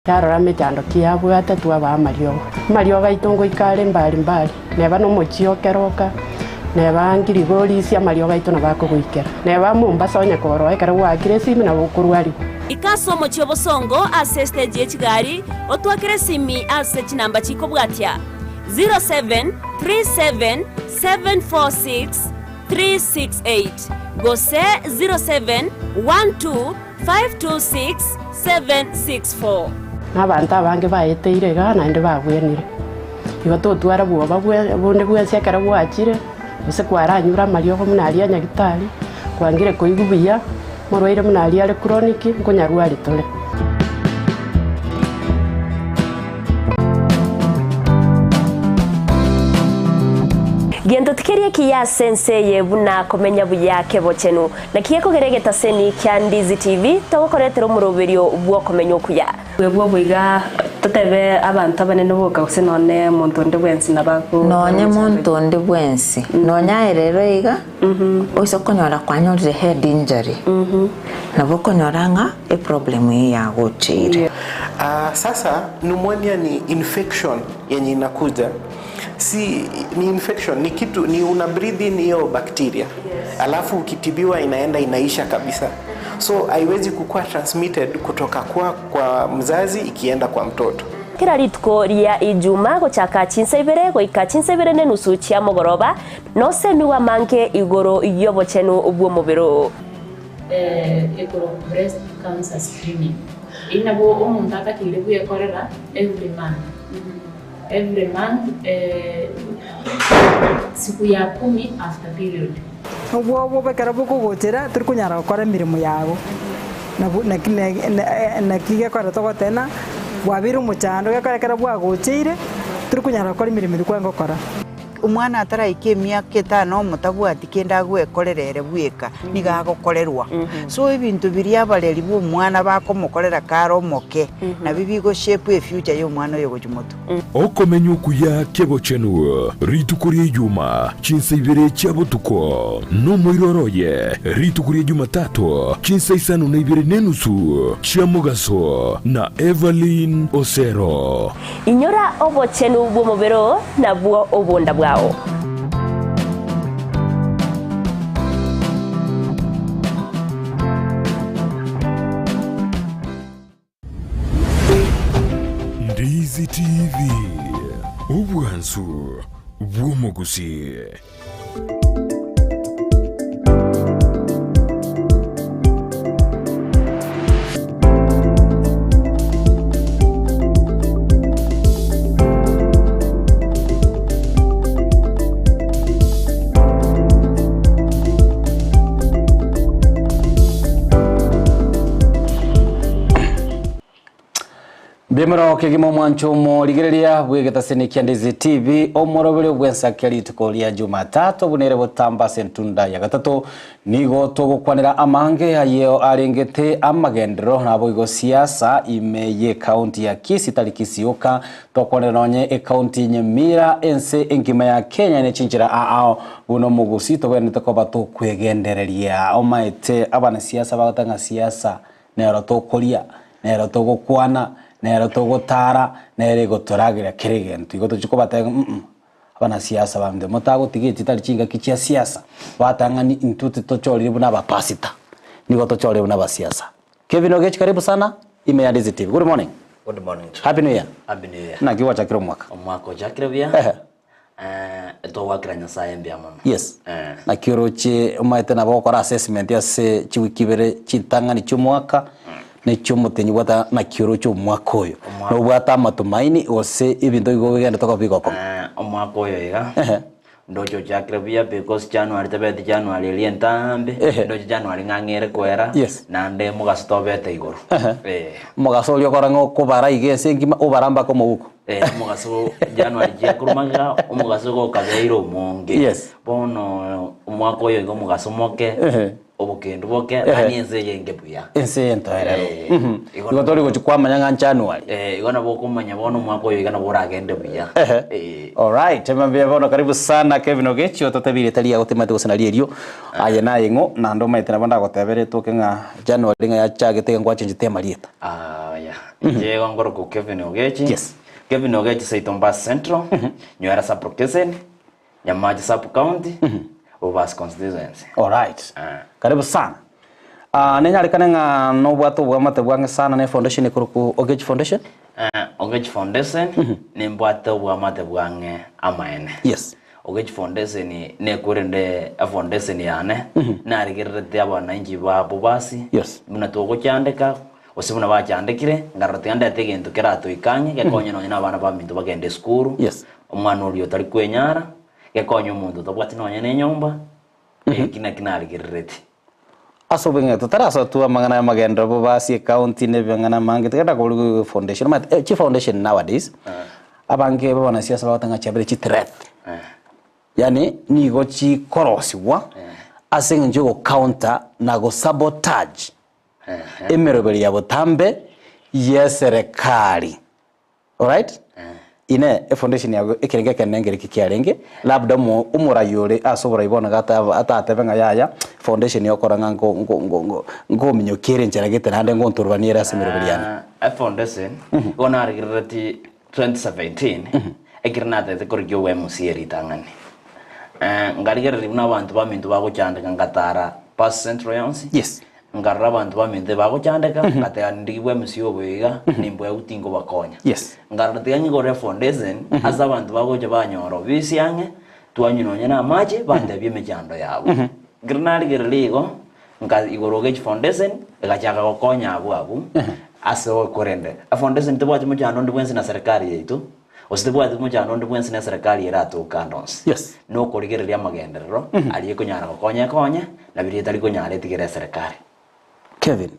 Yarora mechando ki yabwate twabaa amariogo. Amariogo aito ngoika are mbari mbari, neba nomochie o keroka, neba ngirigorisia amariogo aito nabo akogoikera. Neba Mombasa onye koroa ekero gwaakire esimi nabo okorwarigwa. Ika ase omochie o bosongo ase estage ye chigari, otwakere esimi ase chinamba chikobwatia, 0737 746 368 gose 0712 526 764. Na abanto abange baeteire igaa naende babwenire. Igo totwara bwoba bonde bwensi ekero gwachire, gose kwaranyure amariogo buna aria a nyagitari, kwangire koigwa buya, omorwaire buna aria are chronic, nkonyarwari tore. Gento tikeri ekiya ase ense eye buna komenya buya kebochenu. Naki gekogera egetaseni kia Ndizi TV togokoretera omoroberio bw'okomenya okuya. Bwebwo boiga totebe abanto abanene boka gose nonye monto onde bwensi nabo ago Nonye monto onde bwensi, nonye aye rero iga, oise konyora kwanyorire head injury, nabo okonyora ng'a eproblem eyio yagocheire. Sasa pneumonia ni infection yenye inakuja si ni infection ni kitu ni una breathe in hiyo bacteria alafu ukitibiwa inaenda inaisha kabisa so haiwezi kukua transmitted kutoka kwa, kwa mzazi ikienda kwa mtoto. Kera rituko ria Ijuma gochaka chinsa ibere goika chinsa ibere nenusu chia mogoroba, nosemigwe amange igoro y'obochenu bw'omobere oo. Ekorokwa breast cancer screening. Eyio nabo omonto atakeire bwekorera every month. Every month siku ya kumi after period. Obwoba obo ekero bokogochera tori konyara gokora emeremo yago, nabo naki naki gekogera togoteba ng'a bwabeire omochando gekogera ekero bwagocheire tori konyara gokora emeremo eria kwarenge gokora. Omwana ataraika emiaka etano omotabwati kende agwekorera ere bweka, nigo agokorerwa. So ebinto biria abareri ba omwana bakomokorera kare omoke, nabio bigo shape efuture ya omwana oyo gochia motwe. Okomenya okuya kebochenu rituko ria Ijuma chinsa ibere chia botuko, nomoiroro oye rituko ria Jumatatu chinsa isano na ibere nenusu chia mogaso na Evelyn Osero. Inyora obochenu bw'omobere oo, nabwo obonda bwao. Ndizi TV, obwansu bw'omogusii. Mbimoro kegima omwancho omorigereria bw'egetaseni kia Ndizi TV omorobere bw'ensakia rituko ria Jumatatu buna ere botamba ase entunda ya gatato nigo togokwanera amange ayio arengete amagenderero naboigo siasa ime y'ekaunti ya Kisii tari Kisii yoka tokwanera nonye ekaunti Nyamira ense engima ya Kenya ne chinchera ao buna omogusi tobwenerete koba tokwegendereria omaete abanasiasa bagoteba ng'a siasa Nero tokoria, nero togokwana, nero togotara, nere egotorageria kera egento. Igo tochia kobatebia ng'a mm abanasiasa baminto motagotiga echi tari chingaki chia siasa, batang'ani intwe titochorire buna abapastor, nigo tochorire buna abasiasa. Kevin Ogechi karibu sana ime ya Ndizi TV. Good morning. Good morning to Happy new year. Happy new year. Naki gwachakire omwaka? Omwaka ochakire buya. Ehe. Eh, togwakera Nyasaye mbuya mono. Yes. Eh. Naki oroche omanyete nabo ogokora assessment ase chiwiki ibere chintang'ani chi'omwaka na echi'omotenyi bwata naki oroche omwaka oyo. Omwaka. Nobwate amatumaini gose ebinto igo bigendete koba bigokong'a. Eh, omwaka oyo iga Ehe. ndoche ochakire buya because January tebeti January eria entambe Ehe. ndoche January ng'ang'e ere koera Yes. naende mogaso tobete igoro Ehe. Eh. Omogaso oria okora ng'a okobara iga ense engima obara mpaka omoguko. Eh, omogaso January chiakorwa magega, omogaso igo okabeire omonge. Yes. Bono omwaka oyo iga omogaso moke, Ehe. obokendu boke, Ehe. yaani ense eye enke buya. Ense eye entoerero. Eh, Mhm. igo Igo tori gochia kwamanya ng'a January. Eh, igo nabo okomanya bono omwaka oyo iga nabo oragende buya. Ehe. Eh. Alright, mambia bono karibu sana Kevin Ogechi ototebirie etari yago timanyete gose nari erio aye naye ng'o naende omanyete nabo ndagotebere etoke ng'a January ng'a yachagete iga ngwachenchete amarieta. Ah, yeah. Inche igo nkorokwa Kevin Ogechi. Yes. Kevin Ogechi seito Mombasa Central, Nywera Sub Location, Nyamache Sub County, Bobasi Constituency. Alright. Ah. Karibu sana. Ah, nenyarekane ng'a nobwate obwamate bwang'e sana na efoundation ekorokwa Ogechi Foundation? Eh, Ogechi Foundation, nimbwate obwamate bwang'e amaene. Yes. Ogechi Foundation nekorende efoundation yane, narigererete abananchi ba Bobasi, Yes. buna togochandeka, gose buna bachandekire, nkarora tiga ndete egento keratoike ang'e, gekonye nonye na abana baminto bagende esukuru, Yes. omwana oria otari kwenyara, gekonye omonto otabwati nonye na enyomba, eki naki narigerereti. Ase obong'e totarasoa amang'ana ya amagenderero Bobasi ecounty na ebing'ana amange tigenda korigia foundation omanyete eh, chifoundation nowadays abange ba abanasiasa bagoteba ng'a chiabere chithreat yaani nigo chikorosiwa ase eng'encho ya ogocounter na gosabotage emeroberi ya botambe ya eserekari. Alright? Inee, efoundation yago ekerengo ekenene nkereki kiarenge? Labda omo omorai ore ase oborai bono iga ata atatebe ng'a yaya, foundation yokora ng'a nko nko nko nko nkominyokia ere enchera gete naende ngontororania ere ase emeroberi yane. Ah, efoundation, igo narigereretie 2017, ekero natagete korigia obo MCA ritang'ani. Nkarigereria buna abanto baminto bagochandeka ngatara Bus Central yonsi, Yes. Nkarora abanto baminto ebagochandeka, ngateba ndigigwe emesio oboyo iga, nimbwegwe tinkobakonya. Yes. Nkarora tiga nyigore efoundation, ase abanto bagocha banyora obisi ang'e, twanywa nonye na amache, bantebie emechando yabo. Ekero narigereria igo, nka igoro ogechi foundation, egachaka gokonya abwo abwo, ase okorende. Efoundation tebwati mochando onde bwensi na serikali yaito, gose tebwati mochando onde bwensi na eserekari eratoke ande onsi. Yes. Nokorigereria amagenderero aria ekonyara gokonya ekonye, na biria etari konyara etigere eserekari. Kevin,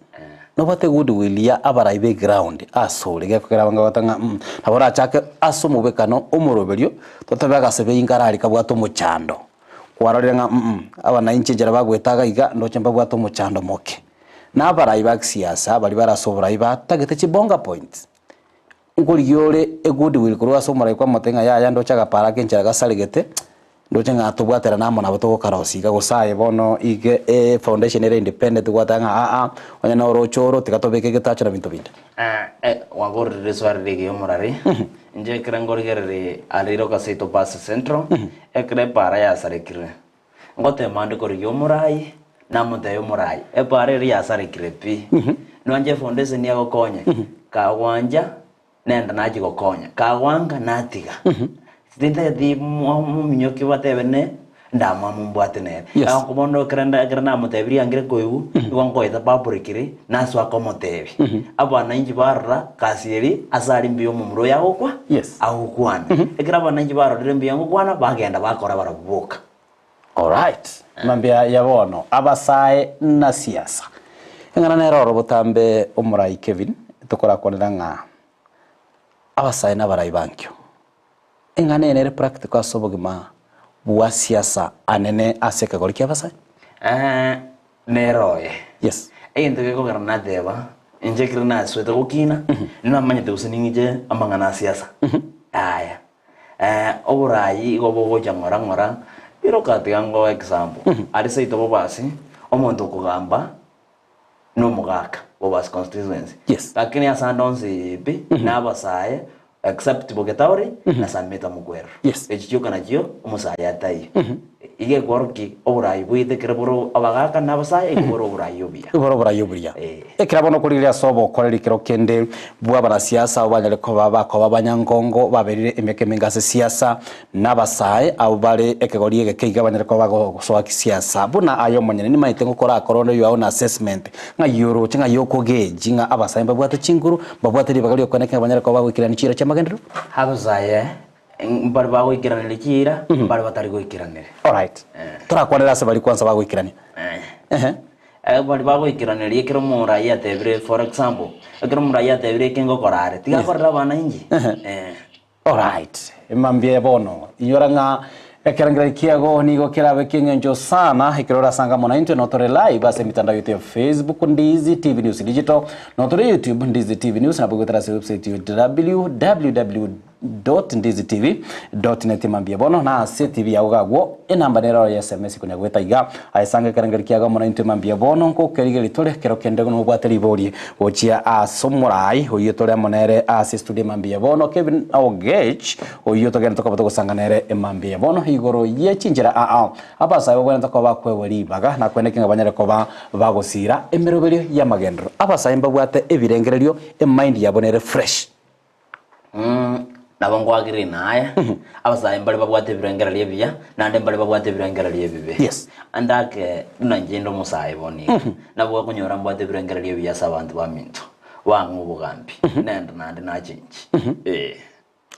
nobwate goodwill ya abarai be ground asore gekogera abange bagoteba ng'a mm nabo orachake ase omobwekano omoroberio totabe agasebe inga arari kabwate omochando. Kwarorire ng'a mm aba nainche enchera bagoeta iga iga ndoche mbabwate omochando moke. Na abarai ba kisiasa baria bare ase oborai batagete chibonga points. Nkorigia ore egoodwill korwa ase omorai kwamotebia ng'a yaya ndoche agaparo ake enchera gasaregete, ndoche ng'a tobwaterane amo nabo togokarosia iga gose aye bono ige efoundation ere independent gwateba ng'a aa onye na oroche oro tiga tobeke egetacho na binto binde. Gwakorire riswali rigiya omorari, inche ekero nkorigereria arire ogaseito bus central, ekero epara yasarekire, Ngotema ande korigia omorai, namotebia omorai, Epaara eria yasarekire pi, nwanche efoundation egokonye, kagwancha nenda nachia gokonya, kagwanka natiga. Tintageti mominyoki batebe ne ndamwamu mbwate nere. Yes. Ako bono ekero nda ekero namotebirie angire koigwa, nigo nkoeta publicly, nasoa komotebia. Abananchi barora gasi eria ase aria mbuya omomura oyo agokwa, Yes. agokwana. Ekero abananchi barorire mbuya ngokwana, bagenda bakora barabwo boka. Alright, mambia ya bono abasae na siasa. Eng'ana nere oro botambe omorai Kevin tokorakwanera ng'a abasae na abarai bankio. Eng'ana eye nere practical ase obogima bwa siasa anene ase ekegori kia abasae? Eeh nere oye. Yes. Egento gekogera nateba, inche ekero nasoete gokina, ninamanyete gose ning'iche amang'ana a siasa. Yaya. Oborayi igo bogocha ng'ora ng'ora, iroka tiga ngoe example, aria seito Bobasi, omonto okogamba nomogaka Bobasi constituency, Yes. lakini ase ande onsi pi, nabasae except Bogetaori na Sameta Mokwerero. Yes. Echi chioka nachio omosae ataiyo. Iga ekworokia oborayi bwaito ekero bore abagaka na abasae, igo bore oborayi obuya. Bore oborayi obuya. Eh. Ekero bono okorigereria ase obokoreri kero kende bw'abanasiasa abwo banyare koba bakoba abanyangongo baberire emiaka emenge ase siasa, na abasae abwo bare ekegori egeke iga banyare koba bagosoa kisiasa. Buna aye omonyene nimaete ngokora akore onde your own assessment, ng'ai oroche ng'ai okogeji ng'a abasae mbabwate chinguru, mbabwate ribaga ri'okoeneka ng'a banyare koba bagoikerania chiira chi'amagenderero? Abasae mbare bagoikeraneria chiira, mbare batari goikeraneria. Alright. Torakwanere ase baria kwanza bagoikerania. Ehe. Baria bagoikeraneria ekero omorai atebire, for example, ekero omorai atebire eke ngokora are, tiga akorere abana inche. Alright. Mambia bono, inyora ng'a ekerengererio kiago nigo kerabe ki'eng'encho sana ekero orasanga amo naintwe notore live ase emitandao yaito ya Facebook Ndizi TV News Digital, notore YouTube Ndizi TV News, nabo goetera ase website www. www.ndizitv.net mambia bono na ase TV yago gagwo enamba nero ya SMS konya gweta iga aesange ekerengeri kiago mono intwe mambia bono nkokerigeria tore kero kende nobwate ribori gochia ase omorai oyio tore amo nere ase studio mambia bono Kevin Ogech oyio togende tokoba togosanga nere emambia bono igoro ye chinchera aa abasae babwenerete koba bakoegwa ribaga nakwene ki ng'a banyare koba bagosira emeroberio y'amagenderero abasae mbabwate ebirengererio emind yabo nere fresh. Nabo nkoagerire naye, abasae mbare babwate ebirengererio ebiya, naende mbare babwate ebirengererio ebibe. Yes. Ande ake buna inche inde omosae bono iga, nabo okonyora mbwate ebirengererio ebiya ase abanto baminto, bang'e obogambi, nende naende nachenchi. Eh.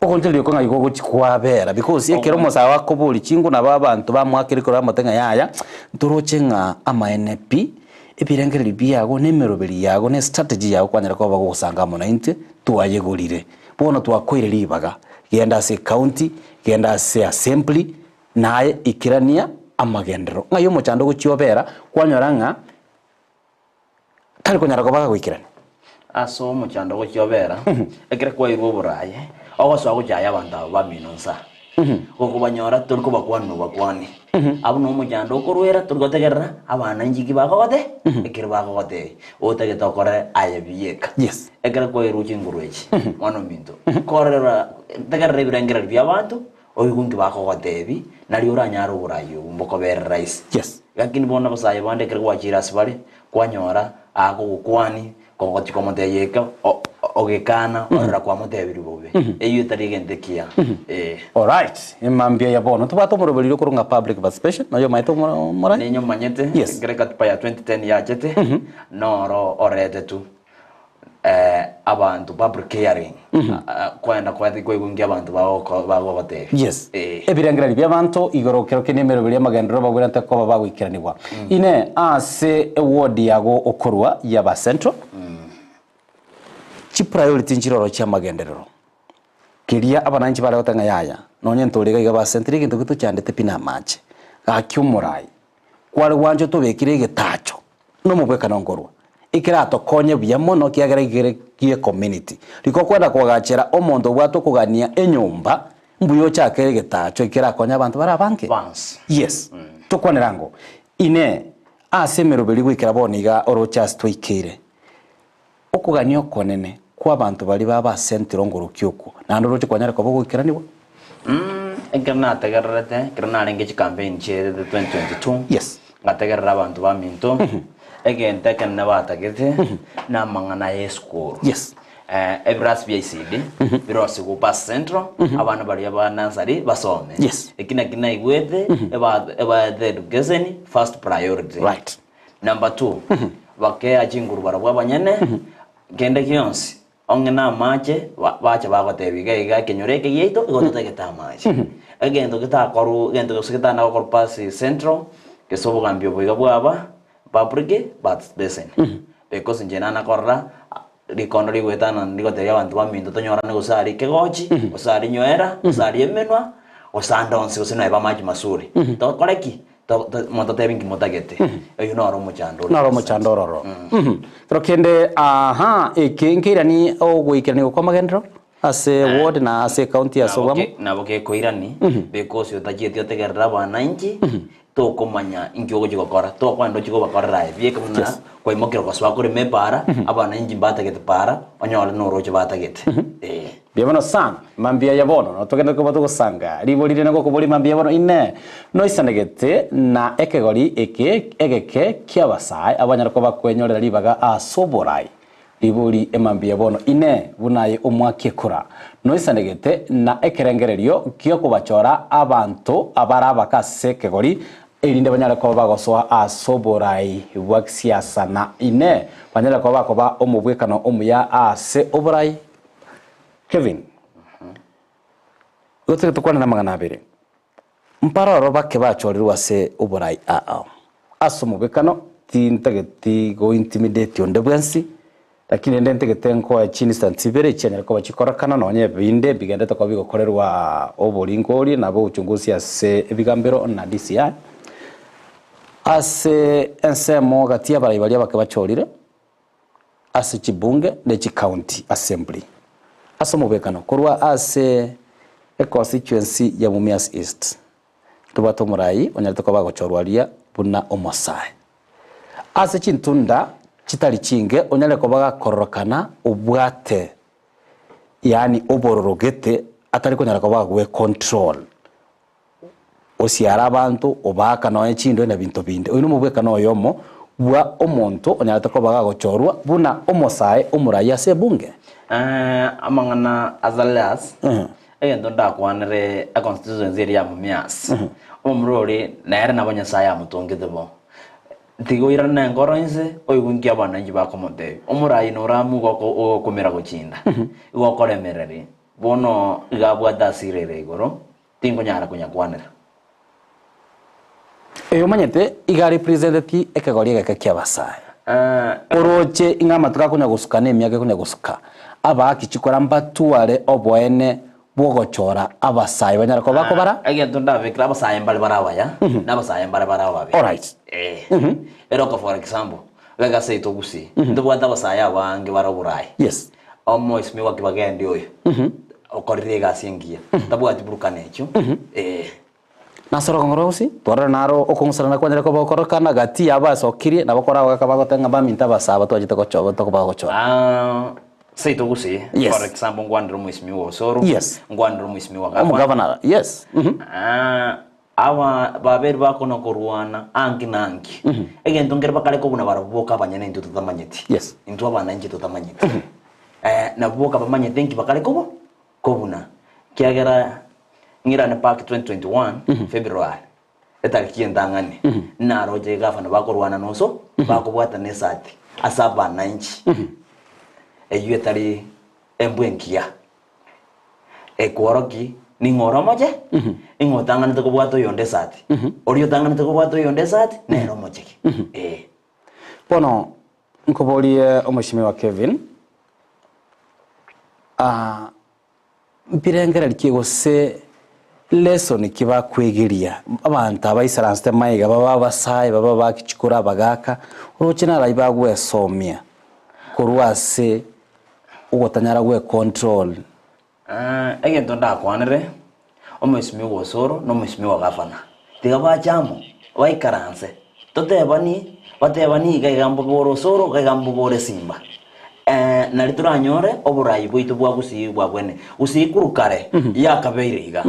Ogonchoreria oko ng'a igo ogochia kwabera because ekero omosae akoboria chingo nabo abanto bamoakera ekero bamote ng'a yaya, ntoroche ng'a amaene pi, ebirengererio biago na emeroberi yago na estrategy yago kwanyara koba bagogosanga amo naintwe, twayegorire. Bono twakoire ribaga, genda ase ecounty, genda ase assembly, naye ikerania amagenderero. Ng'ai omochando ogochia obera, kwanyora ng'a tari konyara koba gagoikerania. Ase omochando ogochia obera, ekero kwairwe oboraye, ogosoa gochaya abanto aba bamino nsa, gokobanyora tori kobakwana nobakwani. Abwo na omochando okorwera tori gotegerera abana inki ki bakogote, ekero bakogotebia, otagete okore aye bieka. Yes. Ekero kwairwe chinguru echi, mwana ominto, korera tegerera ebirengererio bia abanto, oigwe inki bakogotebia, nario oranyare oborayi obwo mbokobere rahisi. Yes. Lakini bono abasae bande ekero gwachire ase bare, kwanyora agogokwani, kogochia komotebia eke, o- ogekana, orora kwamotebirie bobe. Eyio etari egento ekiya, eh. Alright, emambia ya bono tobwate omoroberio okorwa ng'a public participation, noyo omanyete omoro omorai? Ninye omanyete, Yes. ekero ekatiba ya 2010 yachete, noro oretetwe abanto public hearing, kwenda kwati kwaigwa inki abanto bagoko bagogotebia. Yes. Eh. Ebirengererio bi'abanto igoro kero kende emeroberi y'amagenderero bagwenerete koba bagoikeranigwa. Inee ase eward yago okorwa y'aba Central, chipriority nchiroro chi'amagenderero, keria abananchi bare goteba ng'a yaya, nonye ntore iga iga ba Central egento getochandete pi namache, gaki omorai, kware gwancha otobekere egetacho, nomobwekano nkorwa, ekeratokonye buya mono ekiagera igere gie community. Riko okwenda koagachera omonto obwate okogania enyomba, mbuya ochakere egetacho ekerakonye abanto bare abange. Once. Yes, tokwanera ango. Inee, ase emeroberi goikera bono iga oroche ase twaikeire, okogania okonene kw'abanto baria babasentire ongorokia okwo, naende oroche kwanyare koba ogoikeranigwa? Ekero nategererete, ekero narenge chicampaign chiaetete 2022, Yes. ngategerera abanto baminto, egento ekenene batagete, na amang'ana ya esukuru. Yes. Ebirasi bia ECD, birosigwe Bus Central, abana baria ba nursery basome. Yes. Eki naki naigwete, eba ebaete education first priority. Right. Number two, bakea chinguru barabwo abanyene, kende gionsi, Onge namache, bache bagotebia iga iga ekenyoro eke giaito igo totagete amache. Egento getakorwa egento gose getana gokorwa pasi central, gese obogambi obo iga bwaba, public participation. Because inche nana korora, rikondo rigoetanana rigotebia abanto baminto tonyorane gose aria ekegochi, gose aria nyoera, gose aria emenwa, gose ande onsi gose noeba amache masuri. Tokore ki? Mototebi nki motagete. Oyio noro omochando ore Noro ase omochando ororo. Kero kende aha eke nkeirani ogoikeranigwa kw'amagenderero ase ward na ase ecounty ase obwamo. Nabo gekoirani because otachieti otegerere abananchi tokomanya inki ogochia gokora tokwenda ochie kobakorera aye bieka buna kwaimokire gosoa korema epaara abananchi mbatagete paara onyore noroche batagete eh. Mbuya mono sana, mambia ya bono notogende koba togosanga ribori rire ngokoboria mambia bono inee, noisanegete na ekegori eke egeke ki'abasae abanyare koba kwenyorera ribaga as'oborai? Ribori emambia bono inee, buna aye omwaki ekura, noisanegete na ekerengererio gi'okobachora abanto abare abake ase ekegori, erinde banyare koba bagosoa as'oborai bwa gisiasa na inee, banyare koba bakoba omobwekano omuya ase oborai? Kevin, igo tore tokwane namang'ana abere. Mparoro bake bachorirwe ase oborai aa. Ase omobwekano, tintageti go intimidate onde bwensi, lakini rende ntagete nkoe chiinstance ibere echianyare koba chikorekana nonye ebinde mbigenderete koba bigokorerwa oboringori na obochunguzi ase ebigambero na DCI. Ase ensemo gati y'abarai baria bake bachorire, ase chibunge ne chicounty assembly. Ase omobwekano, korwa ase econstituency ya Mumias East, ntobwate omorai onyarete koba agochorwa aria buna omosae. Ase chintunda chitari chinge onyare koba gakororokana obwate yaani obororo gete atari konyara koba agwecontrol, osiare abanto, obaaka nonya chindwe na binto binde. Oyio nomobwekano oyomo bwa omonto onyarete koba gagochorwa buna omosae omorai ase ebunge. Amang'ana Azalias, egento ndakwanere econstituency eria ya Mumias, omomura oria nere nabo Nyasaye amotongete bo. Tiga oirane enkoro inse, oigwe nki abananchi bakomotebia. Omorai noramwe igo ogokumera gochinda, igo okoremereria. Bono iga abwate asira ere igoro, tinkonyara konyakwanera. Oyomanyete iga arepresenteti ekegori egeke ki'abasae. Oroche ing'a amatuko akonya gosuka na emiaka ekonya gosuka, abaaki chikura mbatware oboene bw'ogochora abasae banyare koba bakobara. Egento ndabekere abasae mbare bare abaya, na abasae mbare bare ababe. Alright. Eh. Ere for example, iga ase yaito Gusii, ntobwate abasae abange bare oboraai. Yes. Omoisimigwa Kibagendi oyo, okorire egasi engiya, tabwati burukana echio, eh. Nase orogongo rwa Gusii, twarora naro okong'usanana kwanyare koba gokorokana gati y'abasokirie nabo kore abagaka bagoteba ng'a baminto abasae twachete gocho tokoba gochora. Ah, seito Gusii, Yes. for example nkwanere omoisimigwa Osoro, Yes. nkwanere omoisimigwa Gavana. Omogavana, yes. Ah, aba babere bakona korwana anki na anki. Egento nkere bakare kobuna barabwo boka abanyene intwe totamanyeti. Yes. Intwe abananchi totamanyeti. Eh, nabwo boka bamanyete nki bakare kobo kobuna. Kiagera ng'irane back 2021 February etariki entang'ani naroche gavana bakorwana noso bakobwatana esati ase abananchi eyio etari embwa engiya ekworoki ning'o ore omoche ning'o otang'anete kobwata oyonde esati oria otang'anete kobwata oyonde esati nere omochege eh. Bono nkoborie omweshimiwa Kevin, ah, mbirengererio ki gose lesson ki bakwegeria abanto aba baisaransete maiga babe abasae babe abakichikoro abagaka, oroche narai bagwesomia korwa ase ogotanyara gwecontrol. Egento ndakwanere, omoisimigwa Osoro na omoisimigwa gavana, tiga bache amo, baikaranse, totebanie, batebanie iga iga mbobore Osoro, iga iga mbobore Simba. Nari toranyore oborai bwaito bwa Gusii bwa bwene. Gusii korwa kare yakabeire iga,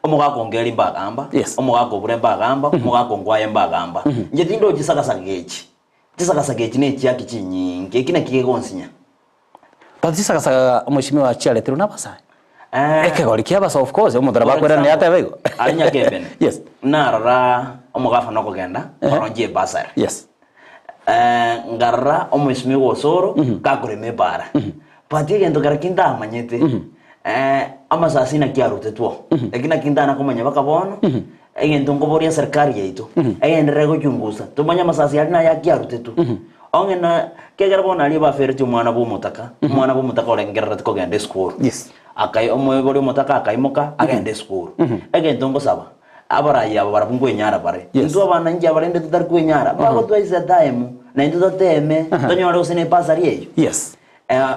omogaka Ongeri mbagamba, omogaka Obure mbagamba, omogaka Ongwae mbagamba. Inche tindochi sagasaga echi, chisagasaga echi nechiaki chinyinge, eki naki kegonsinya. But chisagasaga omweshimiwa chiaretirwe na abasae. Ekegori kia abasae of course, omonto nabo akwera naye atebe igo. Aria Nyakebene, Yes. narora omogafana okogenda oronche ebasari. Yes. Nkarora omweshimiwa Osoro gakorema ebara. But egento kera ki ntamanyete, amasasi naki arutetwe oo. Eki naki ntana komanya mpaka bono, egento nkoboria serikali yaito, egenderere gochungusa, tomanye amasasi aria naye aki arutetwe. Onye na kiagera bono aria baferetie omwana bwa omotaka, omwana bwa omotaka orengerereti kogenda esukuru. Yes. Akai omoibori omotaka akaimoka agende esukuru. Egento ngosaba, abarai aba barabwo nkwenyara bare. Yes. Intwe abana inche abarende totari kwenyara, bagotwaisa time, naintwe toteme, tonyore gose na ebasari eyio. Yes.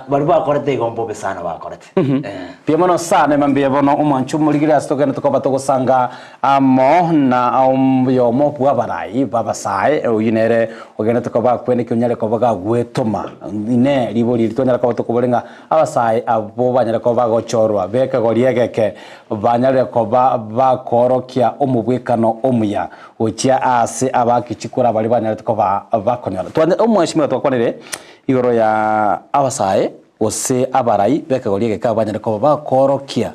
Baria bakorete igo mbobe sana bakorete. Mbuya mono sana ema mbuya bono omwancho omorigire ase togende tokoba togosanga amo na oyomo bw'abarai b'abasae oyio nere ogendete koba akwene ki onyare koba gagwetoma inee ribori eri twanyara koba tokobori ng'a abasae abwo banyare koba bagochorwa b'ekegori egeke banyare koba bakoorokia omobwekano omuya gochia ase abakichikura baria banyarete koba bakonyora. Twanya omweshimiwa twakwanire Igoro ya abasae gose abarai b'ekegori egeke abwo banyare koba bakoorokia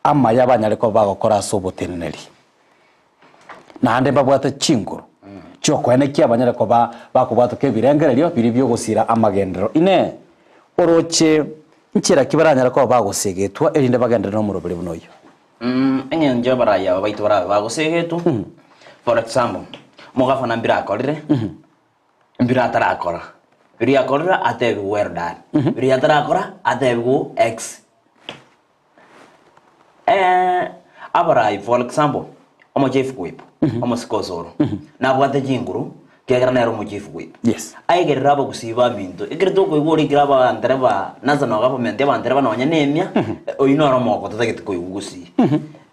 amaya banyare koba bagokora ase oboteneneri, naende mbabwate chinguru chi'okoenekia banyare koba bakobwatoka ebirengererio biria bi'ogosira amagenderero. Inee! Oroche nchera ki baranyare koba bagosegetwa erinde bagenderere nomoroberi buna oyio? Eng'encho y'abarai aba baito barabe bagosegetwa, for example, omogafana mbire akorire, Mbire atarakora. Biria akorire atebigwe well done. Biria atarakora atebigwe X. Eh, abarai for example, omochief whip, omosike Osoro, nabwate chinguru. Kiagera nere omochifu gwaito. Yes. Aigerere abagusii baminto, ekero tokoigwa oria ekero abantereba national government abantereba nonya na emia, oyio noro omogoko totagete koigwa gusii.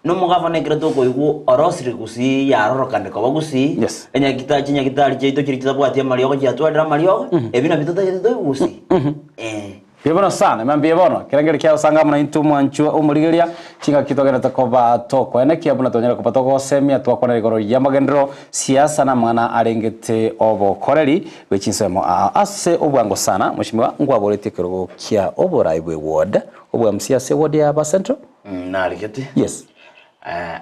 Na omogavana ekero tokoigwa orosire gusii yarorokanire koba gusii, Yes. enyagita chinyagitari chiaito chiria chitabwati amariogo chiatwarire amariogo, ebio nabio totagete toigwe gusii. Eh. Mbuya mono sana, ime mbuya bono. Ekerengerio kia gosanga amo naintwe omwanchwa omorigereria, chingaki togenderete koba tokoenekia buna twanyare koba togosemia twakwanera igoro y'amagenderero, siasa na amang'ana arengete obokoreri bwe chinsemo aa. Ase obwango sana, Mweshimiwa, nkwaboretie ekerogo kia oborai bwe ward, obwa MC ase ward ya Aba Central? Narigeti. Yes.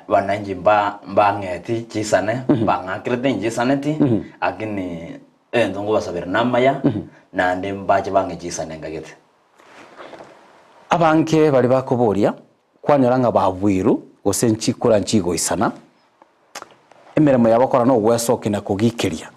Wananchi mba mbang'eti chisane, mbang'akerete inchisaneti, lakini Egento nkobasabera namaya, naende mbache bang'e chisani engagete. Abange baria bakoboria, kwanyora ng'a babuiru, gose nchikura nchigoisana, emeremo yabo kora nogwesokia na kogikeria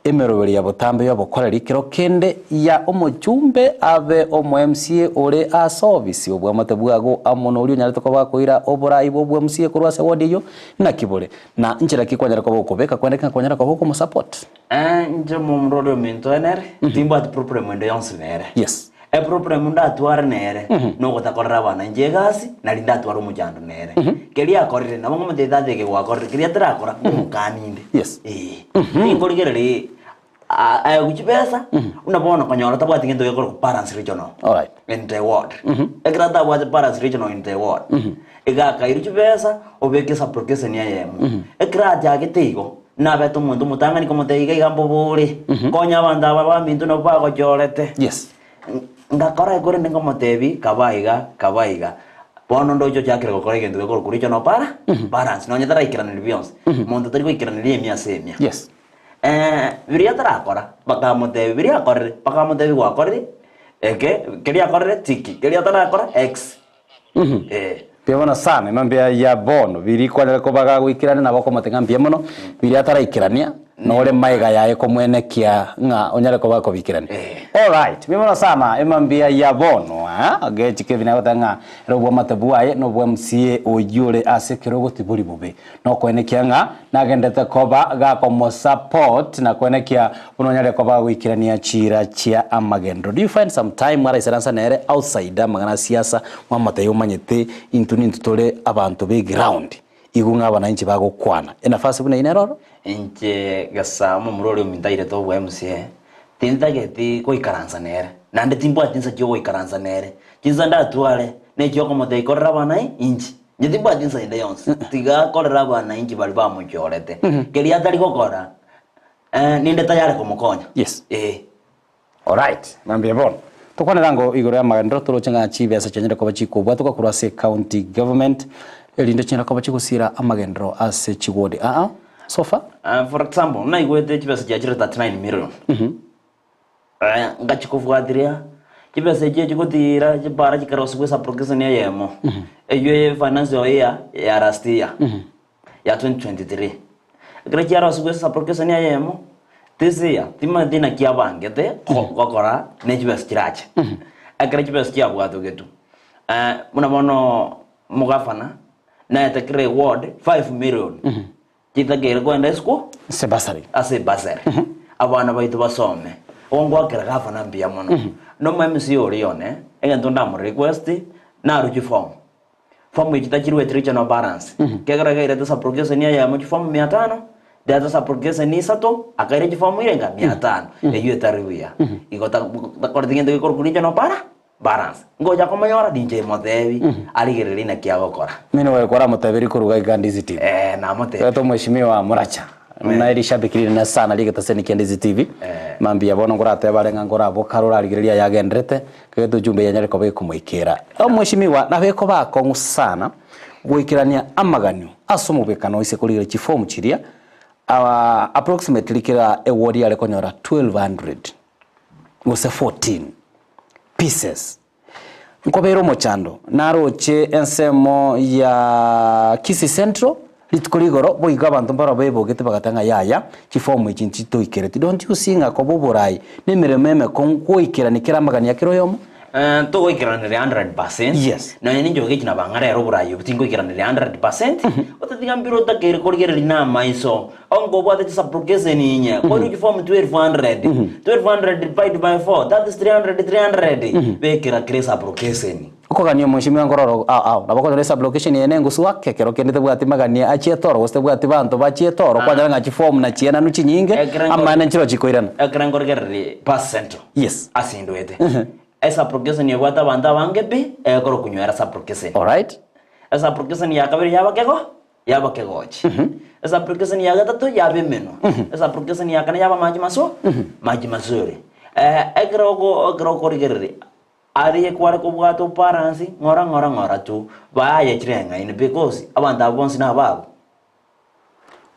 emeroberi ya botambe y'obokoreri kero kende ya omochumbe abe omo MCA ore ase ofisi obwamate bwago amo noria onyarete koba akoira oborai bw'obwa MCA korwa ase ward eyio naki bore na nchera ki kwanyara koba okobeka kwende ng'a kwanyara koba okomosupport. Inche momura oria ominto nere, timbwati problem ende yonsi nere. Yes. Eproblem ndatware nere, nogotakorera abana inche egasi, nari ndatware omochando nere. Keria akorire, nabo ngomotebia tata eke gwakorire, keria tarakora, ngomokania inde. Yes. Eeh. Tinkorigereria aegwe chibesa, buna bono konyora tabwati gento gekorokwa balance regional. Alright. In the ward. Ekero atabwate balance regional in the ward, iga akairwa chibesa, obeke supplication eyemo. Ekero achagete igo, Nabete omonto omotang'ani komotebia iga iga mbobore, konya abanto aba baminto nabwo bagochorete. Yes. Ngakora korende nkomotebia, kaba iga, kaba iga. Bono ndoche ochakire gokora egento gekorokwa regional para, balance, nonye taraikeraneria bionsi. Monto tari goikeraneria emia ase emia. Yes. Biria atarakora, bakamotebia biria akorire, bakamotebia gwakorire eke, keria akorire tiki, keria atarakora x. Eh. Mbuya mono sana, ime mbuya ya bono, biria kwarenge koba gagoikerania nabo okomote ng'a mbuya mono, biria ataraikerania, nore maega yaye komwenekia ng'a onyare koba akobikerania. Alright, mbuya mono sana, ime mbuya ya bono aa, gechi Kevin agoteba ng'a ere obwamate bwaye na obwa MCA oyio ore ase ekerogo tibori bobe. Nokoenekia ng'a nagenderete koba gakomosupport na koenekia buna onyare koba goikerania chiira chia amagenderero. Do you find some time mwaraisarasa nere outside amang'ana a siasa mwamotebia omanyete intwe nintwe tore abanto be ground igo ng'a abananchi bagokwana enafasi buna eyio nere oro? Inche gesa omomura oria ominto airete obwa MCA, tintageti goikaransa nere, naende timbwati insa chiogoikaransa nere. Chinsa ndatware, nechiokomotebia korera abana inche. Inche timbwati insa ende yonsi, tiga akorere abananchi baria bamochorete. Keria atari gokora, ninde tayari komokonya. Yes. Ee. Alright, mambia bono. Tokwanera ango igoro y'amagenderero toroche ng'a chibesa chianyare koba chikobwatokwa korwa ase county government erinde chinyare koba chigosira amagenderero ase chiward aa so far. For example, naigwete chibesa chiachire 39 million. Ngachia kobwatiria chibesa echio chigotiira chipara chikarosiwa esublocation eyemo, eywo ye financial year ya last year ya 2023. Ekero chiarosiwa esublocation eyemo, this year timanyeti naki abangete gokora ne chibesa chirache. Ekero chibesa chiabwatogetwe, buna bono omogavana naete kera eward 5 million. Chitakeire kogenda isiko Ase bursary. ase bursary abana baito basome. Igo ngoakera gavana mbuya mono. Na omo MCA oria one, egento ndamo request, narwe chiform. Form echi tachirueti regional balance. Ekiagera gairete subrogation eyemo chiform mia tano, riacha subrogation isato, akaira chiform irenga? Mia tano. Eywo etari buya. Igo takoreti gento gekorokwa regional bara. Balance. Ngocha komonyora ninche motebi arigererie naki agokora. Mini oye kwaramotebirie koruga iga Ndizi TV. Eh, namotebi. Twete omweshimiwa Muracha. Na erishabiki rinene sana ri'egetaseni kia Ndizi TV. Mambia bono nkoratebe are ng'a nkoraboka arore arigererie aya agenderete, kegete ujumbe eye anyare koba ekomoikera. Omweshimiwa nabo ekoba akong'u sana goikerania amaganio ase omobwekano ase korigereria chiform chiria approximately kera eward yare konyora 1200 gose 14 pieces. Nkobeire omochando, naroche ensemo ya Kisii Central, rituko rigoro, boigo abanto mbaro bebogete bagateba ng'a yaya, chiform echi nchitoikereti. Don't you see ng'a koba oborai na emeremo emekong'u goikerania kera amagani ya kera oyomo? Togoikeraneria 100%, Yes. nonya ninche ogechi na bang'a rero oborayi obo tingoikeraneria 100%, otatiga mbire otakeire korigereria na amaiso, onge obwate chisublocation inye, kori chiform 1200, 1200 divide by 4, that is 300 300, bekera kera esublocation. Okogania omweshimiwa nkorora ao ao, nabo okonyora esublocation eye nengusu ake, ekero kende tebwati magani achie etoro gose tebwati banto bachie etoro, kwanyora ng'a chiform nachienanu chinyinge, Ekero amaene nchiro chikoirana. Ekero nkorigereria Pass Central, Yes. ase indwete, esublocation ebwate abanto abange pi, egekora okonywera sublocation. Alright. Esublocation ya kabere yaba kego, yaba kegochi. Esublocation ya gatato yaba emenwa. Esublocation ya kane yaba maji maso, maji mazuri. Ekero oko ekero okorigereria Aria kware kobwata obaransi ng'ora ng'ora ng'ora tu, baye chireng'aini because abanto abwo bonsi nababo.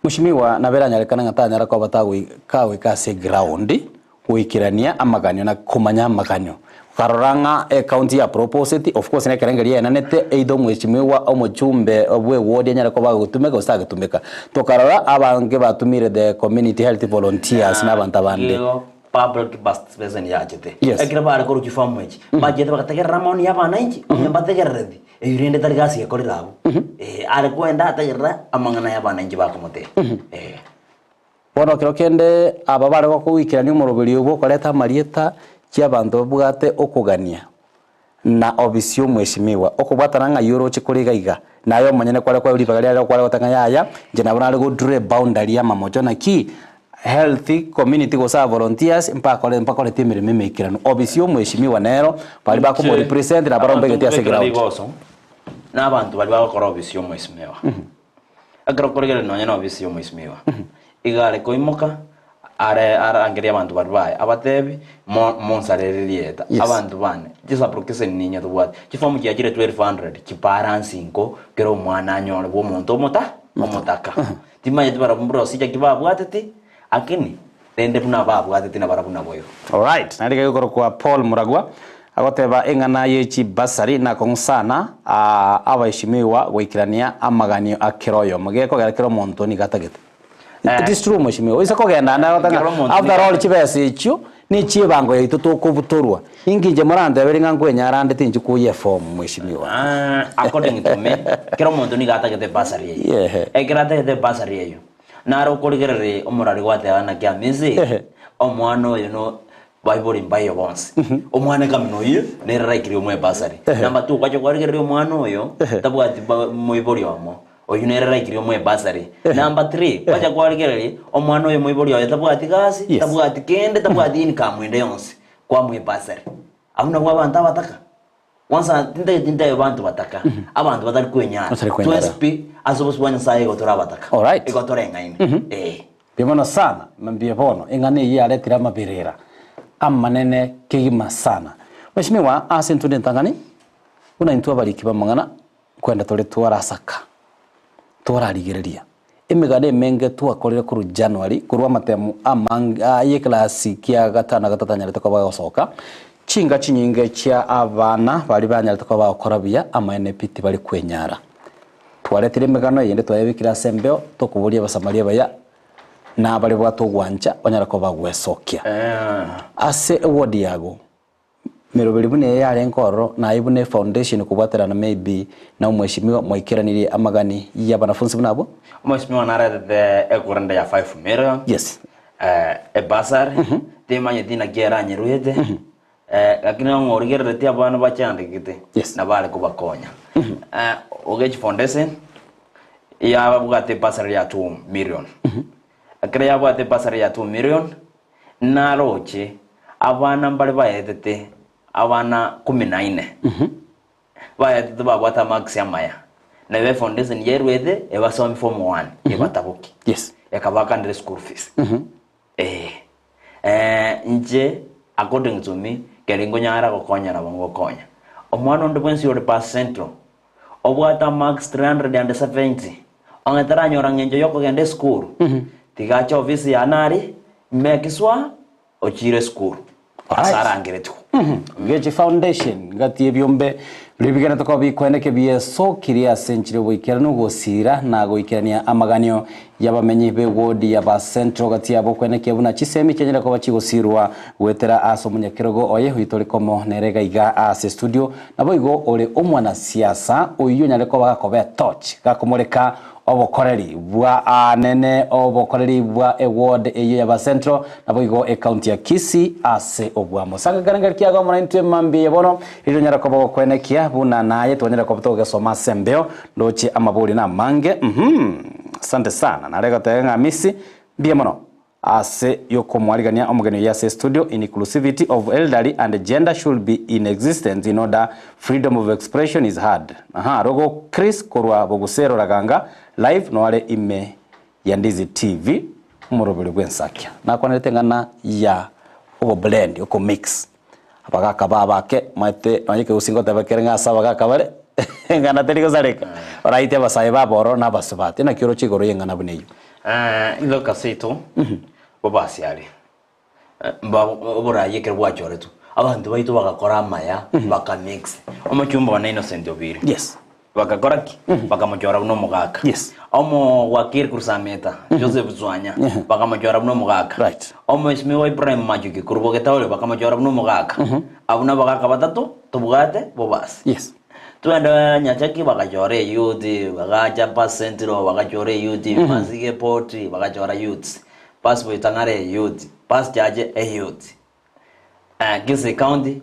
Mweshimiwa nabo eranyarekane ng'a tanyara koba tagoika ase eground goikerania amaganio na komanya amaganio. Okarora ng'a ecounty ya proposeti, of course nekerengerio yaenanete either omweshimiwa omochumbe bwe eward anyare koba agotumeka gose tagotumeka. Tokarora abange batumire the community health volunteers na abanto abande. Public participation yachete. Yes. Ekero bare korwa chifamu echi, bachete bagategerera amaoni ya abananchi, onye mbategerereti, eyio rende tari gasi ekorire abwo. Eh, are kwenda ategerera amang'ana ya abananchi bakomotebia. Eh. Bono ekero kende aba bare gokoikerania omoroberi obo okoreta amarieta chi'abanto babwate okogania na obisi y'omweshimiwa, okobwatana ng'a ayio oroche kore iga iga, naye omonyene kware kwaewa ribaga riare kware goteba ng'a yaya, inche nabo nare go draw eboundary y'amamocho naki health community gose aba volunteers mpakore mbakorete emeremo emeikeranu. Obisi y'omweshimiwa nero, baria bakomo represent nabo Abanto mbegete ase nkobekera eground. rigoso, na abanto baria bagokora obisi y'omweshimiwa. Ekero okorigereria nonya na obisi y'omweshimiwa, iga are koimoka, are arangerie abanto baria baye, abatebi, mo monsarere rieta, Yes. abanto bane, chisublocation ninye tobwate, chifomu chiachire 1200, chibalance inko, kera omwana anyore bwa omonto omota omotaka. Timanyeti barabwo mbrosija ki babwateti, akini, rende buna babwateti nabarabwo naboigo. Alright, naende iga gekorokwa Paul Muragwa, agoteba eng'ana ye chibasari nakong'u sana aa abaheshimiwa goikerania amaganio a kera oyomo. Gekogera kera omonto nigo atagete. It is true mheshimiwa, oise kogenda ande agoteba Kera ng'a omonto after nigo all chibesa echio ne chiebango yaito tokobutorwa. Inki inche moranteberi ng'a nkwenyara ande tinchi koyia eform mheshimiwa. Ah, according to me, kera omonto nigo atagete bursary eyio. Ehe. Ekero atagete bursary eyio, naro okorigereria omorari gwateba naki amisi, omwana oyo no baibori mbayo bonsi. Omwana ekamina oyio, nere araikire omoe bursary. Number two, gwacha kwarigereria omwana oyo, tabwati ba moibori omo, oyio nere araikire omoe bursary. Number three, gwacha kwarigereria, omwana oyo moibori oye tabwati gasi, Yes. tabwati kende, tabwati income ende yonsi, kwamoa ebursary. Abwo nabwo abanto abataka. Kwanza tintageti ntebe banto bataka, abanto batari kwenyara. Batari kwenyara. Twensi pi ase obosio bwa Nyasaye igo tore abataka. Alright. Igo toreng'aine. Eh. Mbuya mono sana, mbuya bono, eng'ana eyio yaretire amaberera amanene kegima sana. Mheshimiwa, ase intwe nentang'ani, buna intwe abariki b'amang'ana, nkwenda tore twarasaka, twararigereria. Emegano emenge twakorire korwa January, korwa amatemu amange y'ekelasi kia gatano na gatato anyarete koba agosoka, chinga chinyinge chia abana baria banyarete koba bagokora buya amaene pi tibari kwenyara. Twaretire emegano eyende twayebekire ase embeo tokoboria abasamaria abaya na abare bwate ogwancha banyare koba bagwesokia. Ase eward yago Meroberi buna eye yarenge ororo, na aye buna efoundation kobwaterana maybe na omweshimiwa mwaikeranirie amagani y'abanafunsi buna abwo? Omweshimiwa naretete ekurenda ya 5 million. Yes. Eh, ebursary, timanyeti naki eranyeruete, eh, lakini onye origereretie abana bachandegete, Yes. nabo are kobakonya. Eh, Ogechi Foundation, yababwate ebursary ya 2 million. Ekero yabwate ebursary ya 2 million, Naroche abana mbare baetete abana kumi na ine, baetete babwate amarks amaya, na ebe foundation yaruete ebasomi form one, ebataboki. Yes. Ekabakanera school fees. Eh. Eh, inche according to me, keri nkonyara gokonya nabo ngokonya. Omwana onde bwensi ore pass central, obwate amarks 370, onye taranyora ng'encho yokogenda esukuru, tiga ache ofisi yane aria, make sure ochire esukuru, ase Alright. arangeretigwe. Ngeche foundation ngati ebiombe Ribigereto ko bikweneke biesokirie ase enchera y'oboikeranu gosiira na goikerania amaganio y'abamenyi b'ewodi ya ba Central gati yabo kwenekia buna chisemi chianyare koba chigosiirwa goetera ase omonyakerogo oye oyio tore komo nere iga iga ase studio naboigo ore omwanasiasa oyio onyare koba gakoba etochi gakomoreka Obokoreri bwa aanene obokoreri bwa eward eyio ya Basentro naboigo ecounty ya Kisii ase obwamo. Sanga kiago amo naintwe mambia eye bono riria onyare koba ogokwenekia buna naye twanyare koba togesoma ase embeo ndoche amabori namange uhum asante sana nare goteba ng'a Hamisi mbuya mono. Ase y'okomwarigania omogeni oyio ase estudio, Inclusivity of elderly and gender should be in existence in order freedom of expression is heard. Aha, rogo Chris korwa Bogusero Raganga, live noare ime ya Ndizi TV, omoroberi bw'ensakia. Nakwanerete eng'ana ya ogoblend, okomix. Abagaka ba abake, maete nonye ekegusii ngoteba kere ng'a ase abagaka bare, eng'ana teri gosareka. Oraite abasae babo ororo na abasubati. Naki oroche igoro y'eng'ana buna eyio? Igoka seito bobasiare oborayi ekero bwachoretwe abanto baito bagakora amaya bakamix omochumba one Innocent Obiri Yes. bagakora ki bakamochora buna omogaka Yes. omowakiri korwa Sameta Joseph Tswanya bakamochora buna omogaka Right. omwesimigwa Ibrahim Machuki korwa Bogetaore bakamochora buna omogaka abwo nabagaka batato tobwate bobasi Yes. Twende Nyachaki bagachora eyouth, bagacha bus central bagachora eyouth, Masige port bagachora youths, bus Boitang'are eyouth, bus Chache eyouth, Kisii county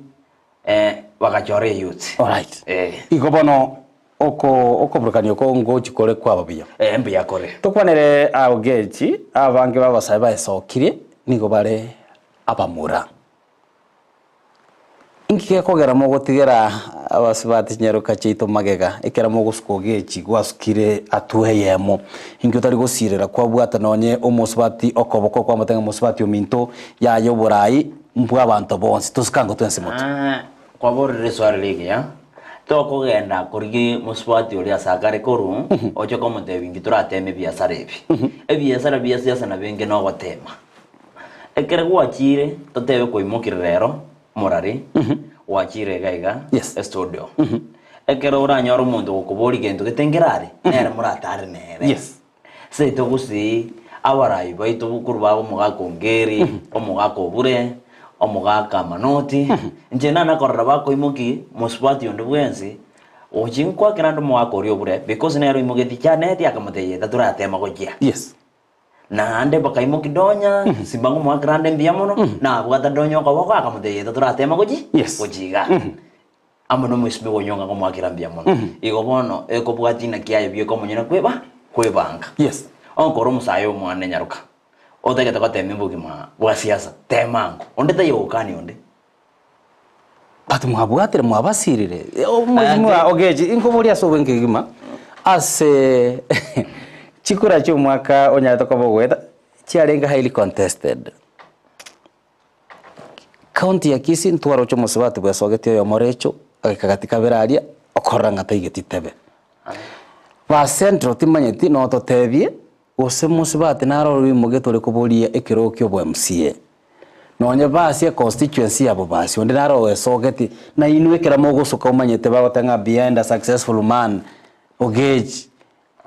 bagachora eyouth. Alright. Eh. Igo bono oko okoburukania oko ngochi kore kwaba buya. Eh, mbuya kore. Tokwanere aogechi abange babasae baesokirie nigo bare abamura. Inki gekogera mogotigera abasubati chinyaroka chiaito magega, ekero mogosuka ogechi gwasukire hatua eyemo? Inki otari gosirera kwabwata nonye omosubati okoboko kwamotebia ng'a mosubati ominto yaya oborai mbw'abanto bonsi, tosuka ango twensi motwe? Kwaborire riswali rigiya, tokogenda korigia mosubati oria ase akare korwa, oche komotebia inki torateme ebiasara ebi. Ebiasara bia siasa nabio inke nogotema. Ekero gwachire, totebe kwaimokire rero morari, gwachire iga iga Yes. estudio. Ekero oranyore omonto ogokoboria gento gete nkerare, nere moratare nere. Yes. Seito gusii, abarai baito korwa baba omogaka Ongeri, omogaka Obure, omogaka Manoti, inche nana korora bakoimoki mosubati onde bwensi, ochi nkwakera ande omogaka oria Obure, because nere oimogetie Janeti akamotebia eta toratema gochia. Yes. Naende bakaimokia Donya, simba ngomoakera ande mbuya mono, nabwata Donya okoboko akamotebia eta toratema gochi Yes. gochi iga. Amo nomoisime bw'onyonga ngomoakera mbuya mono. Igo bono ekobwatia inaki aye bieka omonyene kweba kwebanga. Yes. Onkore omosae omwane nyaroka, otagete gotema obogima bwa siasa, tema ango. Onde taiyo ogokania onde. But mwabwatire mwabasirire omweshimiwa Ogechi inkoboria ase obwenge kegima ase chikura chia omwaka onyarete koba ogoeta chiarenge highly contested. County ya Kisii ntwaroche omosubati bwesogeti oyomo Rachel agaika gati kabere aria okorora ng'a taigeti tebe. Ba Central timanyeti nototebie gose mosubati naro oimogetwe ore koboria ekerogo kia obo MCA. Nonye basie econstituency yabo basie, onde naro oesogeti, na inwe ekero mogosuka omanyete bagoteba ng'a behind a successful man Ogechi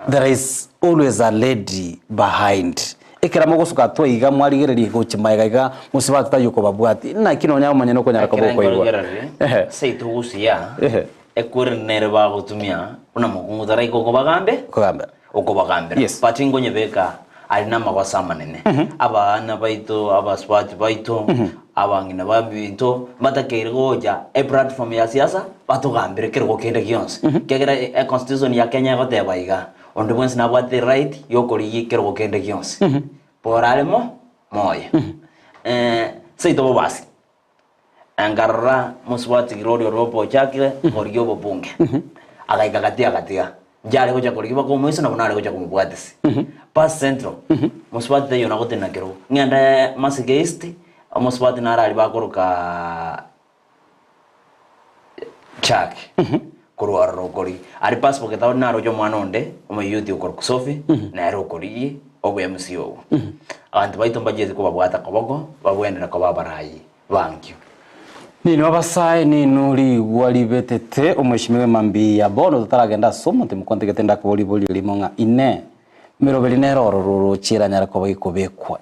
there is always a lady behind. Ekero mogosuka atua iga mwarigereria gochia magega iga mosubati taiyo okobabwati, naki nonye omonyene okonyara koba Ekero okoigwa. nkorigereria, Ehe. seito gusia, Ehe. ekweri nere bagotumia, buna mokungu taraika okobagambe, Kogambera. okobagambera. Yes. But nkonyebeka are namagoso amanene. Abana baito, abasubati baito, abang'ina babinto, mbatakeire gocha eplatform ya siasa, batogambere kerogo kende gionsi. Ekiagera econstitution ya Kenya egoteba iga, onde bwensi nabwate eright yokorigia ekerogo kende gionsi. Bora are mo, moyo. Seito bobasi. Nkarora mosubati Gloria Oropo ochakire korigia obobunge, agaika gati agatiga. Inche are gocha korigia baka omoiso nabo nare gocha komobwatisia. Pass Central, mosubati taiyo nagotenena kerogo. Ng'ende Masika East, omosubati nare aria bakoroka Chak, korwa ororo okorigia. Aria Pass Boketaoni naroche omwana onde, omoyouth okorokwa Sophie, nere okorigia obo MC obo. Abanto baito mbachieti kobabwata koboko, babwenere koba abarai bankio. Ninwe abasae, ninwe rigwa ribetete omweshimiwa emambia. Bono totaragenda ase omonto mokontegete ndakobori riborio rimo ng'a Inee, meroberi nere ororo oroche eranyare koba gekobekwa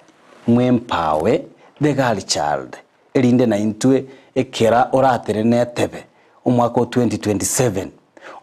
mwempawe the girl child, erinde naintwe ekera oratenene etebe omwaka o 2027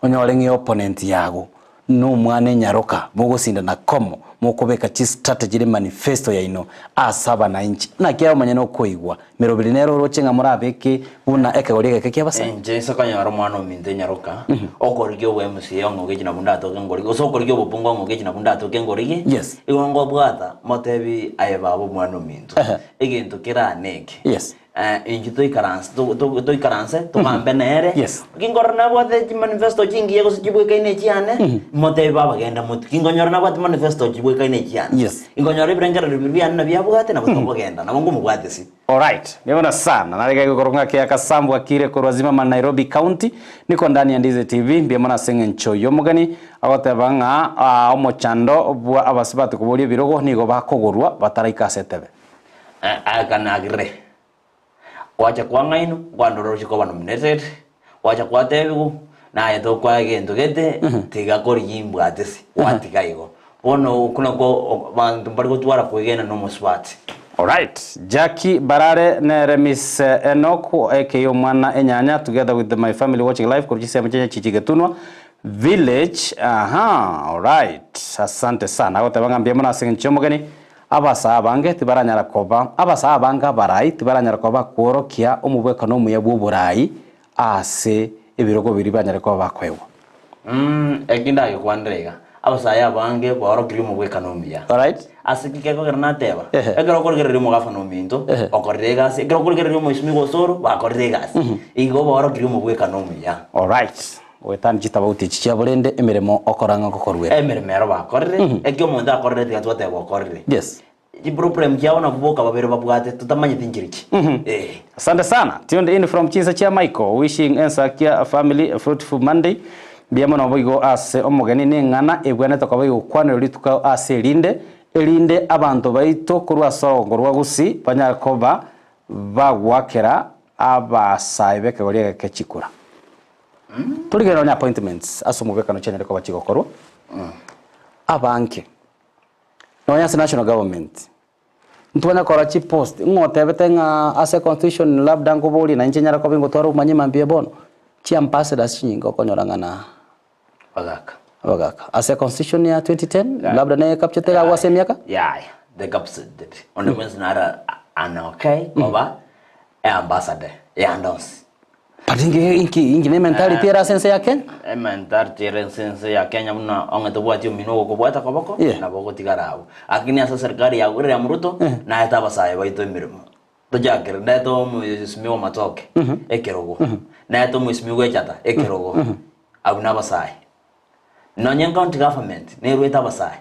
onyore ng'a eopponent yago nomwana enyaroka mogosindana komo mokobeka chistrategy ne manifesto yaino ase abanainchi. Naki aye omonyene okoigwa meroberi nere oroche ng'a morabeke buna ekegori egeke ki'abasae? Inche inse konyora omwana ominto enyaroka, okorigia obo MCA ong'ogechi nabwo ndatoke ngorigie, gose okorigia obobunge ong'ogechi nabwo ndatoke ngorigie, Yes. igo ngobwata motebi aye baba omwana ominto, egento kerane eke, Yes. Inche toikaranse toikaranse togambe nere. Yes. Nginkora nabwate chimanifesto chingiya gose chibwekaine echiane, motebi baba genda motwe. Ginkonyora nabwate manifesto chibwekaine echiane. Yes. Ginkonyora ebirengererio biria biane nabio abwate nabo tokogenda, nabo nkomobwatisia. Alright, nibono sana narege igoro ng'ake akasambu akire korwa Zimmerman Nairobi County niko ndani ya Ndizi TV mbuya mono ase eng'encho y'omogeni agoteba ng'a ah, omochando bwa abasubati koboria ebirogo nigo bakogorwa bataraika ase etebe. Akanagire, Gwacha kwang'ainwa, kwandora oroche koba nominated, gwacha kwatebigwa, naye tokoa egento gete, tiga korigia imbwatisi, gwatiga igo. Bono okwo nakwo abanto mbari gotwara kwegena na omosubati. Alright, Jackie Barare nere Miss Enock aka omwana enyanya together with my family watching live korwa chisemo chia Nyachichi Getunwa village aha alright asante sana agoteba ng'a mbuya mono ase eng'encho y'omogeni Abasaa abange tibaranyara koba abasaa abange abarai tibaranyara koba bakworokia omobwekano omuya bw'oborai ase ebirogo biria banyare koba bakoegwa. Eki ndagekwanere iga, abasae abange baorokirie omobwekano omuya. Alright. Ase ki gekogera nateba, Ehe. ekero okorigereria omogafana ominto, Ehe. okorire egasi, ekero okorigereria omoisimigwa osoro, bakorire egasi. Igo baorokirie omobwekano omuya. Alright. Goetania chitabauti echi chiabo rende emeremo okorang'a ngokoruera. Emeremo ero bakorire, eki omonto akorire tiga twateba okorire. Yes. Chiproblem chiabo nabwo boka babere babwate totamanyeti nchirichi. Eh. Asante sana. Tuned in from chinsa chia Michael wishing Ensakia family a fruitful Monday. Mbuya mono boigo ase omogeni neng'ana ebwenerete koba igokwanerwa rituko ase erinde, erinde abanto baito korwa ase orogongo rwa Gusii banyare koba bagoakera abasae b'ekegori egeke chikura. Torigereria nonya appointments ase omobwekano chianyare koba chigokorwa, abange nonya ase national government, ntwanya korora chipost ng'a otebete ng'a ase constitution labda nkoborie na inche nyare koba ingotwara obomanyi mambia bono, chiambassadors chinyinge okonyora ng'a na Abagaka. abagaka. Ase constitution ya 2010 labda neye capturete iga agwo ase emiaka. Yaya, the captured. Onde bwensi nare an okay koba eambassador yande onsi. But inki inki inki ne mentality ere ase ense ya Kenya? Ementality ere ase ense ya Kenya buna onge tobwati omino ogokobwata koboko, Yeah. nabo ogotigara abwo. Lakini ase eserikari ya William Ruto, naete abasae baito emeremo. Tochakere, naete omoisimigwa omatoke, ekerogo. Naete omoisimigwa echata, ekerogo. Abwo nabasae. Nonye county government, nerwete abasae.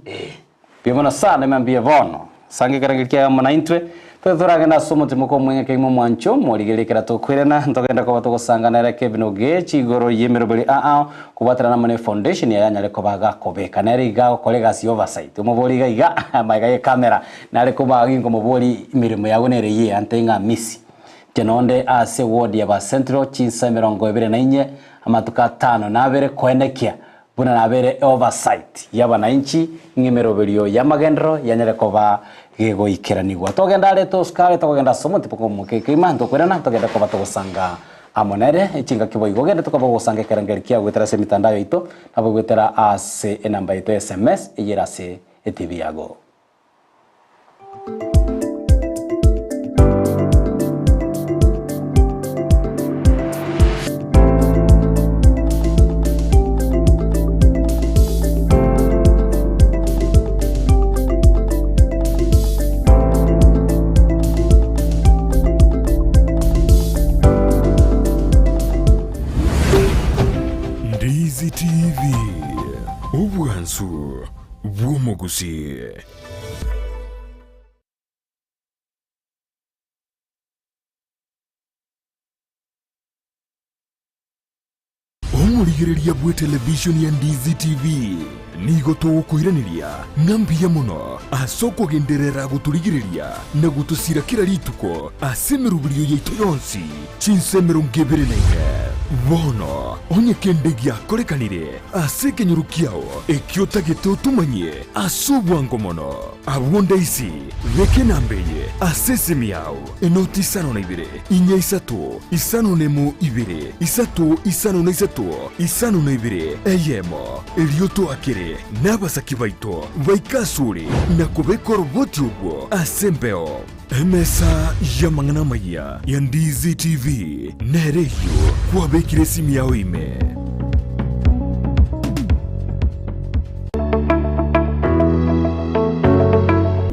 Eh. Mbuya mono sana ime mbuya bono. Sange ekerengo kiaye amo naintwe, tobe toragende ase omotimoka omweng'e kegima omwancho, morigererie ekero tokoirana, ntogende koba togosanga nere Kevin Ogechi igoro y'emeroberi ao kobwaterana amo ne foundation yaye anyare koba agakobeka. Nere iga agokora egasi ya oversight. Omobori iga iga magega ye camera nare koba ginkomobori emeremo yago nere eye ante ng'a misi. Inche nonde ase ward ya ba Central chinsa emerongo ebere na inye amatuko atano na abere koenekia Buna nabere eoversight y'abanainchi ng'a emeroberio y'amagenderero yanyare koba gegoikeranigwa. Togende are tosukare tokogenda ase omotipo kw'omokekima ntokwerana togende koba togosanga amo nere chingaki boigo gende tokoba gosanga ekerengeri kiao goetera ase emitandao yaito nabo goetera ase enamba yaito ya sms eyere ase etv yago. Ndizi TV, obwansu bw'omogusii. Omorigereria bw'etelevishoni ya Ndizi TV Nigo togokoiraneria ng'a mbuya mono ase okogenderera gotorigereria na gotosira kera rituko ase emeroberio yaito yonsi, chinsa 24. Bono, onye kende giakorekanire ase ekenyoro kiao ekio otagete otomanyie ase obwango mono, abwo ndaisi, beka enamba eye ase esimi yao, enoti isano na ibere, inya isato, isano nemo ibere, isato isano na isato, isano na ibere, eyemo. Erio toakere nabasaki baito baike asore na kobeka oroboti orwo ase embeo. Emesa y'amang'ana amayia ya Ndizi TV nere eyio kwabekire esimi yao ime.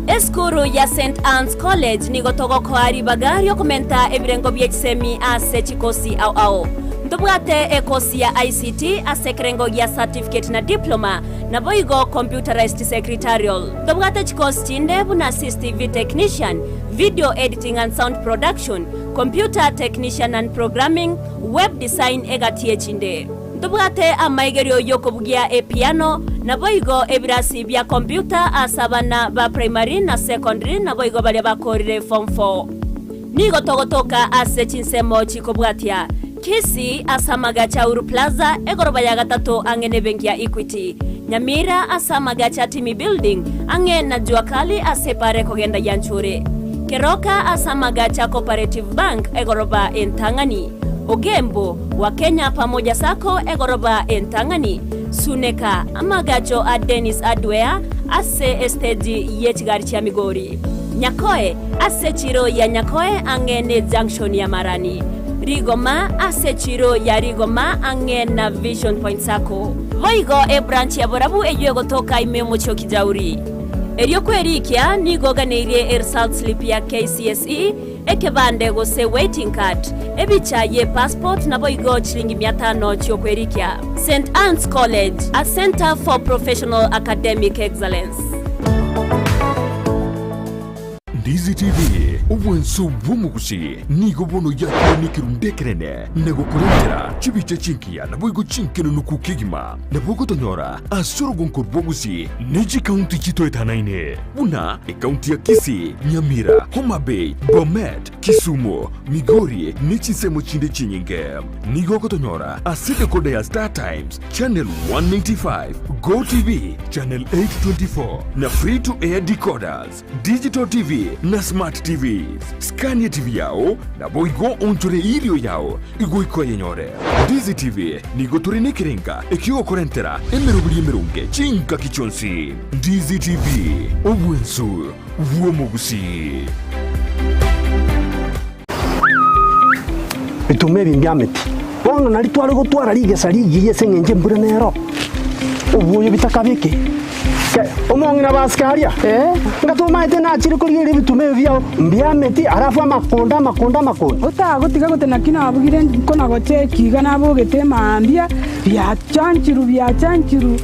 Esukuru ya St Anne's College nigo togokoa ribaga riokomenta ebirengo bie chisemi ase chikosi ao ao. Ntobwate ekosi ya ICT ase ekerengo gia certificate na diploma, naboigo computerized secretarial. Ntobwate chikosi chinde buna CCTV technician, video editing and sound production, computer technician and programming, web design egati echinde. Ntobwate amaigerio y'okobugia epiano, naboigo ebirasi bia computer ase abana ba primary na secondary naboigo baria bakorire form four. Nigo togotoka ase chinsemo chikobwatia, Kisii ase amagacho a Uhuru Plaza, egoroba ya gatato ang'e nebenki ya Equity, Nyamira ase amagacho a Timi Building ang'e na Jua Kali ase epara ekogenda Yanchuri, Keroka ase amagacho a Cooperative Bank egoroba entang'ani, Ogembo, Wakenya Pamoja Sacco egoroba entang'ani, Suneka, amagacho a Dennis Hardware ase esteji ye chigari chia Migori. Nyakoe, ase echiro ya Nyakoe ang'e ne junction ya Marani. Rigoma, ase echiro ya Rigoma ang'e na Vision Point Sacco. Boigo ebranch ya Borabu eyio egotoka ime omochie o Kijauri. Erio kwerikia nigo oganeirie eresult slip ya KCSE, ekebande gose waiting card, ebicha ye passport naboigo chilingi mia tano chiokwerikia. St Anne's College, a centre for professional academic excellence. Ndizi TV, obwanso bw'omogusi, nigo bono yakire nekerundu ekenene na gokorentera chibicha chingiya naboigo chinkenenuku kegima. Nabo ogotonyora ase orogonko rw'obogusi ne chikaunti chitoetanaine buna ekaunti ya Kisii, Nyamira, Homa Bay, Bomet, Kisumu, Migori ne chinsemo chinde chinyinge. Nigo ogotonyora ase decoder ya Star Times, Channel 195, Go TV, Channel 824 na Free to Air decoders, Digital TV na Smart TVs. Skania TV yao naboigo onchore erio yao igoika oyenyore. Ndizi TV nigo tore nekerenga ekiogokorentera emeroberi emeronge chingaki chionsi. Ndizi TV, obwensu bw'omogusii. Bituma ebi mbiameti. Bono nari tware gotwara rigesa rigiya ase engencho embura nero, obwoyo bitakabeke. Ke, omong'ina basike aria, nga tomaete nachire korigereria ebituma ebi biao mbiameti, alafu amakonda amakonda amakonda. Otagotiga gote naki nabugire nkona gocheki iga nabogete mambia, biachanchiru biachanchiru.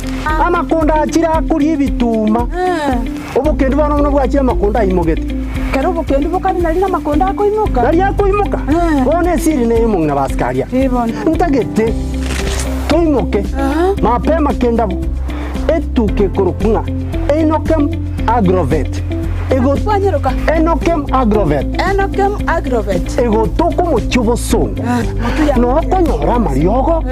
Amakonda achire akoria ebituma. Obokendu bono buna bwachire amakonda aimogete. Kera obokendu bokare nari namakonda akoimoka. Nari akoimoka. Bono esiri neye omong'ina basikaria. Ntagete toimoke mapema kendabo etuka ekorokwa ng'a Enokem Agrovet. Ego Enokem Agrovet. Enokem Agrovet. Egotoka omochie obosongo. Noo okonyora amariogo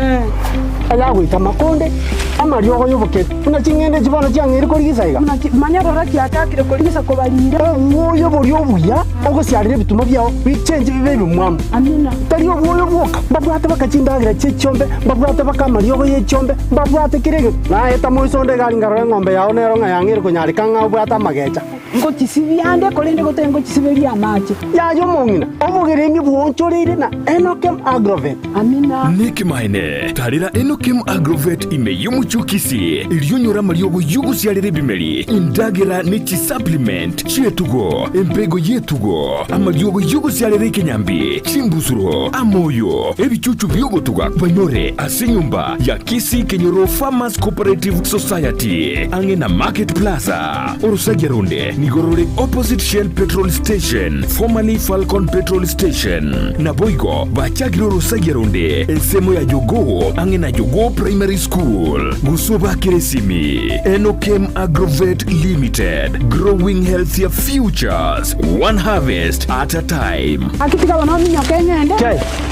ayagoita amakonde. Amariogo y'oboketi, buna ching'ende echi bono chiang'eire korigisa iga. Buna manya rora chiachakire korigisa kobarira. Obwoyo boria obuya ogosiarera ebituma biao bichenche bibe ebimwamu. Amina. Tari obwoyo bwoka, mbabwate baka chindagera chi'echiombe, mbabwate baka amariogo y'echiombe, mbabwate kera egento. Naeta moiso onde egari nkarora eng'ombe yao nero ng'a yang'eire konyareka ng'a obwate amagecha. Ngochisibia ande, korende gotari ngochisiberia amache. Yaya omong'ina, obogeremi bwoonchoreire na Enokem Agrovet. Amina. Nekemanene, tarera Enokem Agrovet ime y'omochie o Kisii, erio onyore amariogo y'ogosiarera ebimeri, endagera ne chisupplement chi'etugo, empego y'etugo, amariogo y'ogosiarera ekenyambi, chimbusuro, amoyo, ebichuchu bi'ogotuga banyore ase enyomba ya Kisii Kenyoro Farmers Cooperative Society, ang'e na Market Plaza. Orosagia ronde. nigo rore opposite Shell petrol station, formerly Falcon petrol station. Naboigo bachakire orosagia ronde ensemo ya Jogoo ang'e na Jogoo Primary School. Gose obakere esimi Enokem Agrovet Limited, growing healthier futures, one harvest at a time. Gaki tiga bono ominyoke ng'ende.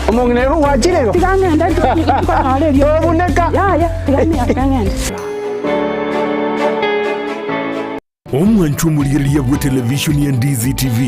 Omong'ina igo gwachire igo? Tiga ng'ende nkonyora eriogi. Tobuneka. Yaya, tiga minyoke ng'ende. Omwancho omorigereria bwe televishoni ya Ndizi TV,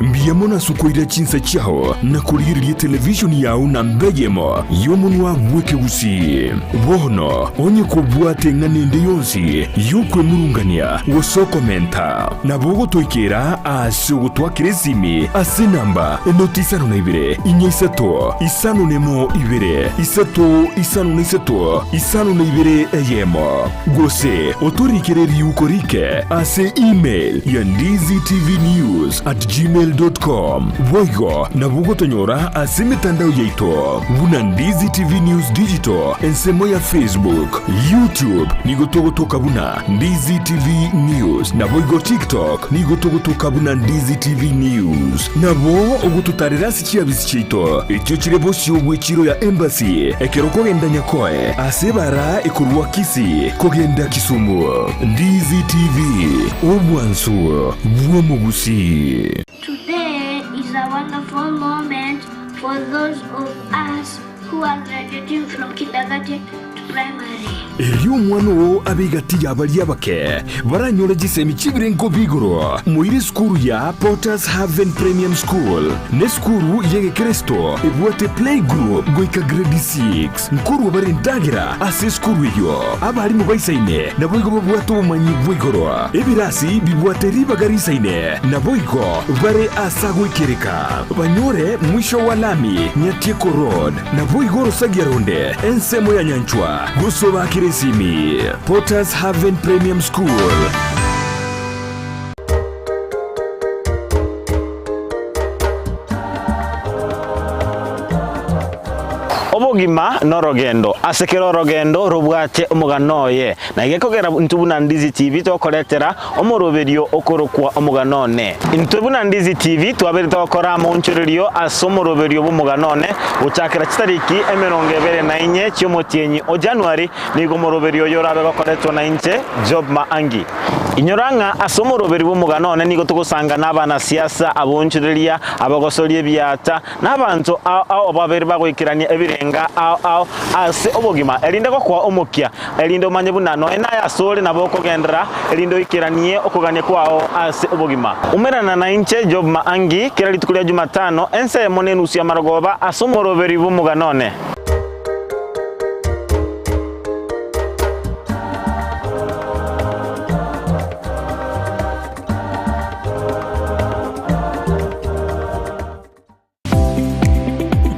mbuya mono ase okoira chinsa chiao na korigereria televishoni yao namba eyemo y'omonwa bw'ekegusii. Bono onye kobwate eng'ana ende yonsi y'okwemurungania gose okomenta, nabo ogotoikera ase ogotwakera esimi ase enamba enoti isano na ibere, inya isato, isano nemo ibere, isato isano na isato, isano na ibere eyemo. Gose otorikere riuko rike ase email ya ndizitvnews@gmail.com. Boigo nabo ogotonyora ase emetandao yaito buna Ndizi TV News Digital ensemo ya Facebook, YouTube nigo togotoka buna Ndizi TV News, naboigo TikTok nigo togotoka buna Ndizi TV News. Nabo ogototarera ase chiabisi chiaito echio chire bosio bw'echiro ya Embassy ekero okogenda Nyakoe ase ebara ekorwa Kisii kogenda Kisumu. Ndizi TV, obwansu bw'omogusii. Today is a wonderful moment for those of us who are graduating from kindergarten to primary. Erio omwana oo abe egati y'abaria abake baranyore chisemi chi'ebirengo bi'igoro, moire esukuru ya Potter's Haven Premium School, nesukuru y'egekeresto ebwate playgroup goika grade 6. Nkorwa bare endagera ase esukuru eyio. Abarimu baisaine naboigo babwate obomanyi bwa igoro. Ebirasi bibwate ribaga risaine naboigo bare ase agoikereka. Banyore mwisho wa lami Nyatieko Road, naboigo orosagia ronde ensemo ya Nyanchwa gose obakere esimi. Potters Haven Premium School. Obogima norogendo, ase kera orogendo robwate omogano oye, na gekogera intwe buna Ndizi TV tokoretera omoroberio okorokwa omogano one. Intwe buna Ndizi TV twaberete gokora amaonchorerio ase omoroberio bw'omogano one gochakera chitariki 24 chi'omotienyi o January, nigo omoroberio oyo orabe gokoretwa nainche Job Maangi. Inyora ng'a ase omoroberi bw'omogano one nigo togosanga nabanasiasa, aboonchoreria, abagosoria ebiata, na abanto ao ao babere bagoikerania ebirenga ao ao ase obogima, erinde gokoa omokia, erinde omanye buna nonya naye asore nabo okogenderera, erinde oikeranie okogania kwao ase obogima. Umerana nainche Job Maangi kera rituko ria Jumatano, ensemo nenusu y'amarogoba ase omoroberi bw'omogano one.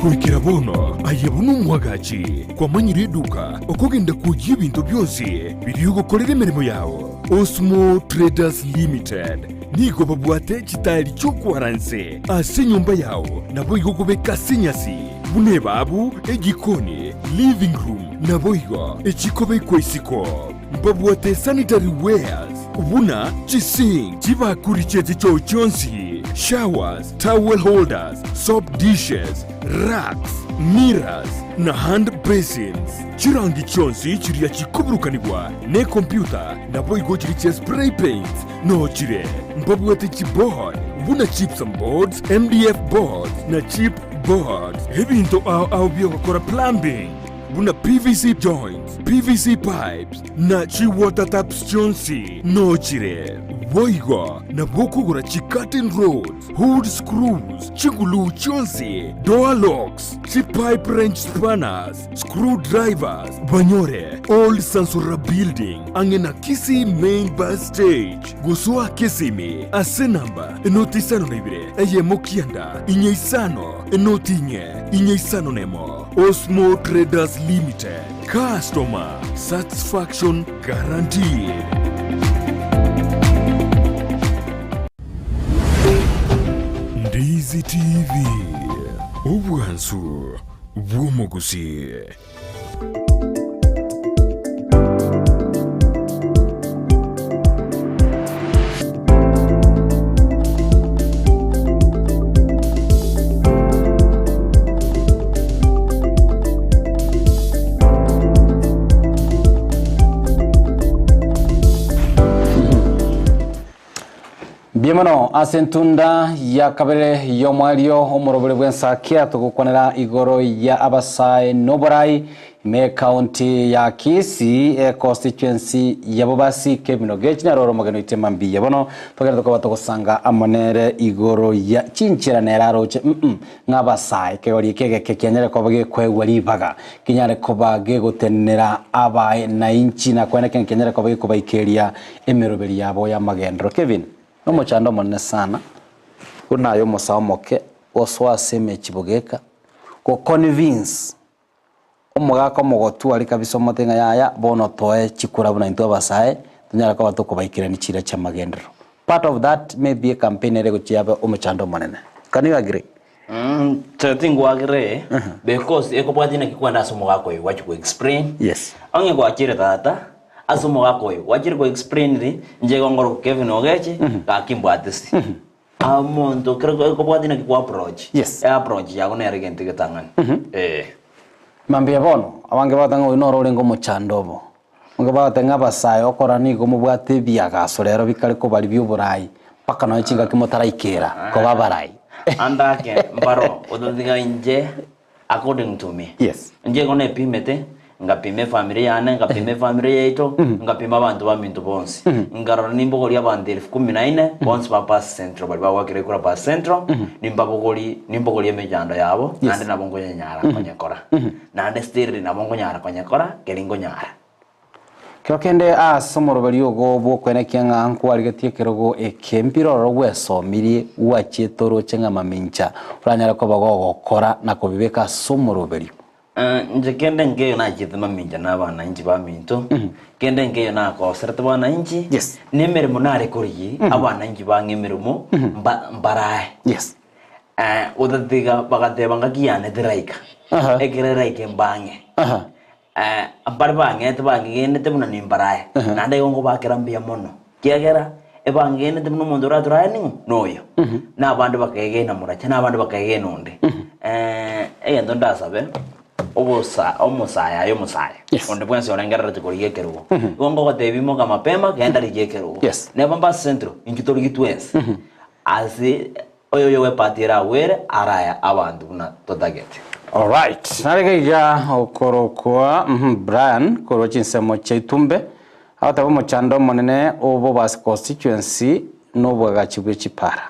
Goikera bono aye buna omwagachi kwamanyire eduka okogenda kwoyia ebinto bionsi biria ogokorera emeremo yao. Osmo Traders Limited nigo babwate chitairi chi'okwara nse ase enyomba yao naboigo okobeka ase enyasi buna ebabu, ejikoni, living room naboigo echikobekwa isiko. Mbabwate sanitary wares buna chisink, chibakuri chie chichoo chionsi, showers, towel holders, soap dishes, racks, mirrors, na hand basins. Chirangi chionsi chiria chikoburukanigwa nekompyuta naboigo chiria chia spray paints noo chire. Mbabwate chiboard buna gypsum boards, MDF boards na chip boards. Ebinto ao ao biogokora plumbing buna PVC joints, PVC pipes, na chi-water taps chionsi noo chire. Boigo nabo okogora chi-curtain rods, hood screws, chiguluu chionsi, door locks, chi-pipe wrench spanners, screw drivers, banyore Old Sansora Building ang'e na Kisii Main Bus Stage. Gosoa Kisimi ase namba enoti isano na ibere eyemo kianda inye isano enoti inye inye isano nemo. Osmo Traders Limited, customer satisfaction guaranteed. Ndizi TV, obwansu bw'omogusii. Mbuya mono ase entunda ya kabere y'omwario omorobere bw'ensakia togokwanera igoro ya abasae noborai ime ekaunti ya Kisii econstituency ya Bobasi Kevin Ogechi naro omogeni oito mambia bono togerete koba togosanga amo nere igoro ya chinchera nere aroche mm ng'a abasae ekegori eke egeke kianyare koba gekoegwa ribaga kinyare koba gegotenenera abae na inchi na kwene kenge kianyare koba gekobaikeria emeroberi yabo y'amagendero. Kevin, nomochando omonene sana buna aye omosae omoke gosoa ase emechie bogeka go convince omogaka omogotu aria kabisa omote ng'a yaya bono toe chikura buna intwe abasae tonyare koba tokobaikerania chiira chi'amagenderero. Part of that may be ecampaign ere gochia yabe omochando omonene. Can you agree? Inche tingwagire because ekobwatia naki kwenda ase omogaka oyo gwachia go explain. Yes. Onye gwachire tata ase omogaka oyo gwachire go explain ri inche igo ngoroka Kevin Ogeche gaki mbwatisi. Omonto kere ekobwatia naki kwa approach. Yes. E approach yago nere egento egetang'ani. Eh. Mambia bono, abange bagoteba ng'a oyo noro orenge omochando obo. Abange bagoteba ng'a abasae okora nigo mobwate ebiagaso rero bikare kobaria bioborai mpaka nonye chingaki motaraikera koba abarai. Ande ake mbaro otatiga inche according to me. Yes. Inche igo nepimete, ngapima efamiri yane, ngapima efamiri yaito, ngapima abanto baminto bonsi. Nkarora nimbogorie abanto elfu kumi na ine, bonsi ba Pasi Central baria bagwakera ekura Pasi Central, nimbabogori nimbogorie emechando yabo, naende nabo nkonyenyara konyekora. Naende still nabo nkonyara konyekora keri nkonyara. Kero kende ase omoroberio ogo bw'okwenekia ng'a nkwarigetie ekerogo eke, mpire ororo gwesomirie, gwachiete oroche ng'a mamincha oranyare koba gogokora na kobibeka ase omoroberio. Inche kende nkeiyo nachiete mamincha na abananchi baminto, kende nkeiyo nakoserete abananchi, na emeremo nare korigia abananchi bang'e emeremo mba mbarae. Gotatiga bagateba ngaki yane teraika, ekero eraike mbang'e. Mbare bang'ete bang'egenete buna nimbarae, naende igo nkobakera mbuya mono, ekiagera ebang'egenete buna omonto oratorae ning'o? Noyo. Na abande bakaegena moracha, na abande bakaegena onde. Egento ndasabe, obosa omosae aye omosae, onde bwensi orengererete korigia ekerogo, igo nkogotebia imoka mapema, genda rigia ekerogo. Neba mbase central, intwe torigie twensi, ase Oyoyo bw'epati eragwere arae abanto buna totagete. Alright, narege iga okorokwa Brian korwa chinsemo chia Itumbe, agoteba omochando omonene o Bobasi constituency nobwagachi bwe chipara.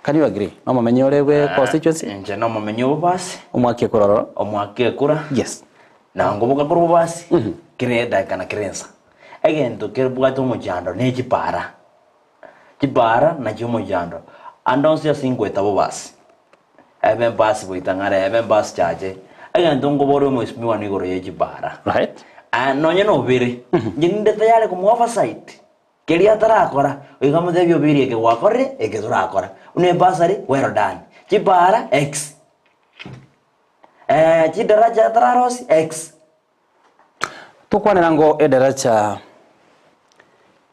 Can you agree? Nomomenyi ore bwe constituency? Inche nomomenyi o Bobasi. Omwaka ekura ororo? Omwaka ekura. Yes. Na ngoboka korwa Bobasi, kera edakika na kera ensa. Egento kebwate omochando ne chipara. Chipara nachio omochando, ande onsi ase ingoeta bobasi, ebe embasi goita ng'are, ebe embasi chache, egento nkoboria omwesimigwa nigoro ye chipara. Right. Ah, nonye nobere, inche ninde tayari komo oversight, keria atarakora, goika motebie oberie eke gwakorire, eke torakora. Buna ebasari, well done. Chipara, X. Chidaraja atararosia, X. Tokwanera ngo edaracha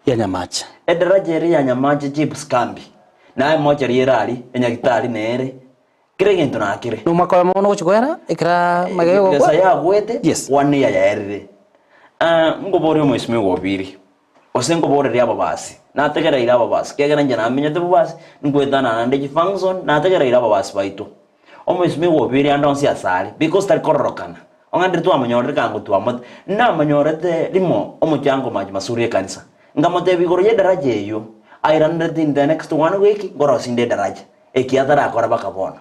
ya Nyamache. Edaracha ere ya Nyamache chips kambi, na emochari ere aria, enyagitari nere, kera egento nakere. Nomwaka oyomo bono ogochia koera ekera magega yogokwa. Gesa yagwete, Yes. one year yaerire. Nkoborie omwesimigwa Obiri, gose nkoborerie ababasi, nategereire ababasi, ekiagera inche namenyete bobasi, nkoetana naende chifunction, nategereire ababasi baito. Omwesimigwa Obiri ande onsi asare, because tari kororokana. Onye ndiri twamonyorire kango twamote namonyorete rimo omochango mache masuri ekanisa. Nkamotebia igoro y'edaraja eyio, airanerete in the next one week nkorosie inde edaraja, eki atarakora baka bono.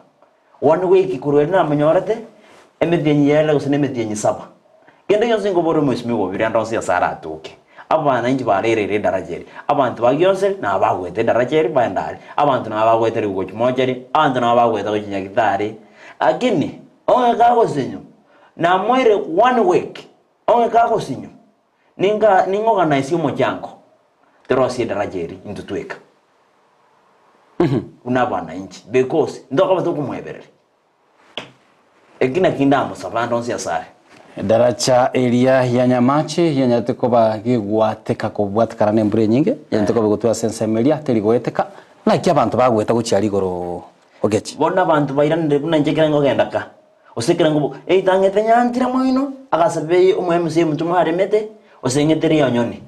One week korwa erio namonyorete, emetienyi yaerire gose na emetienyi saba. Kende gionsi nkobora omwesimigwa obire ande onsi ase aratoke. Abananchi barereire edaraja eri, abanto ba Gionseri nabagwete edaraja eri baende aria, abanto nabagwete rigogo chimochari, abanto nabagwete gochia Nyagitari, lakini Onye kagosinywa, namoire one week, onye kagosinywa, ninga ning'organisie omochango, torosie edaraja eri intwe tweka, buna abananchi, because ntokoba tokomoebereria. Eki naki ndamosabe ande onsi asare. Edaracha eria ya Nyamache yanyarete koba gegwateka kobwatekana nembura enyinge, yanyarete koba egotwa ase ensemo eria teri goeteka, naki abanto bagweta gochia aria igoro Ogechi. Bono abanto bairanire buna inche ekero nkogenda ka, gose ekero nkobo eitang'ete nyantire moino, agasaba omoemisi omonto mwaremete, gose ng'ete rionyoni,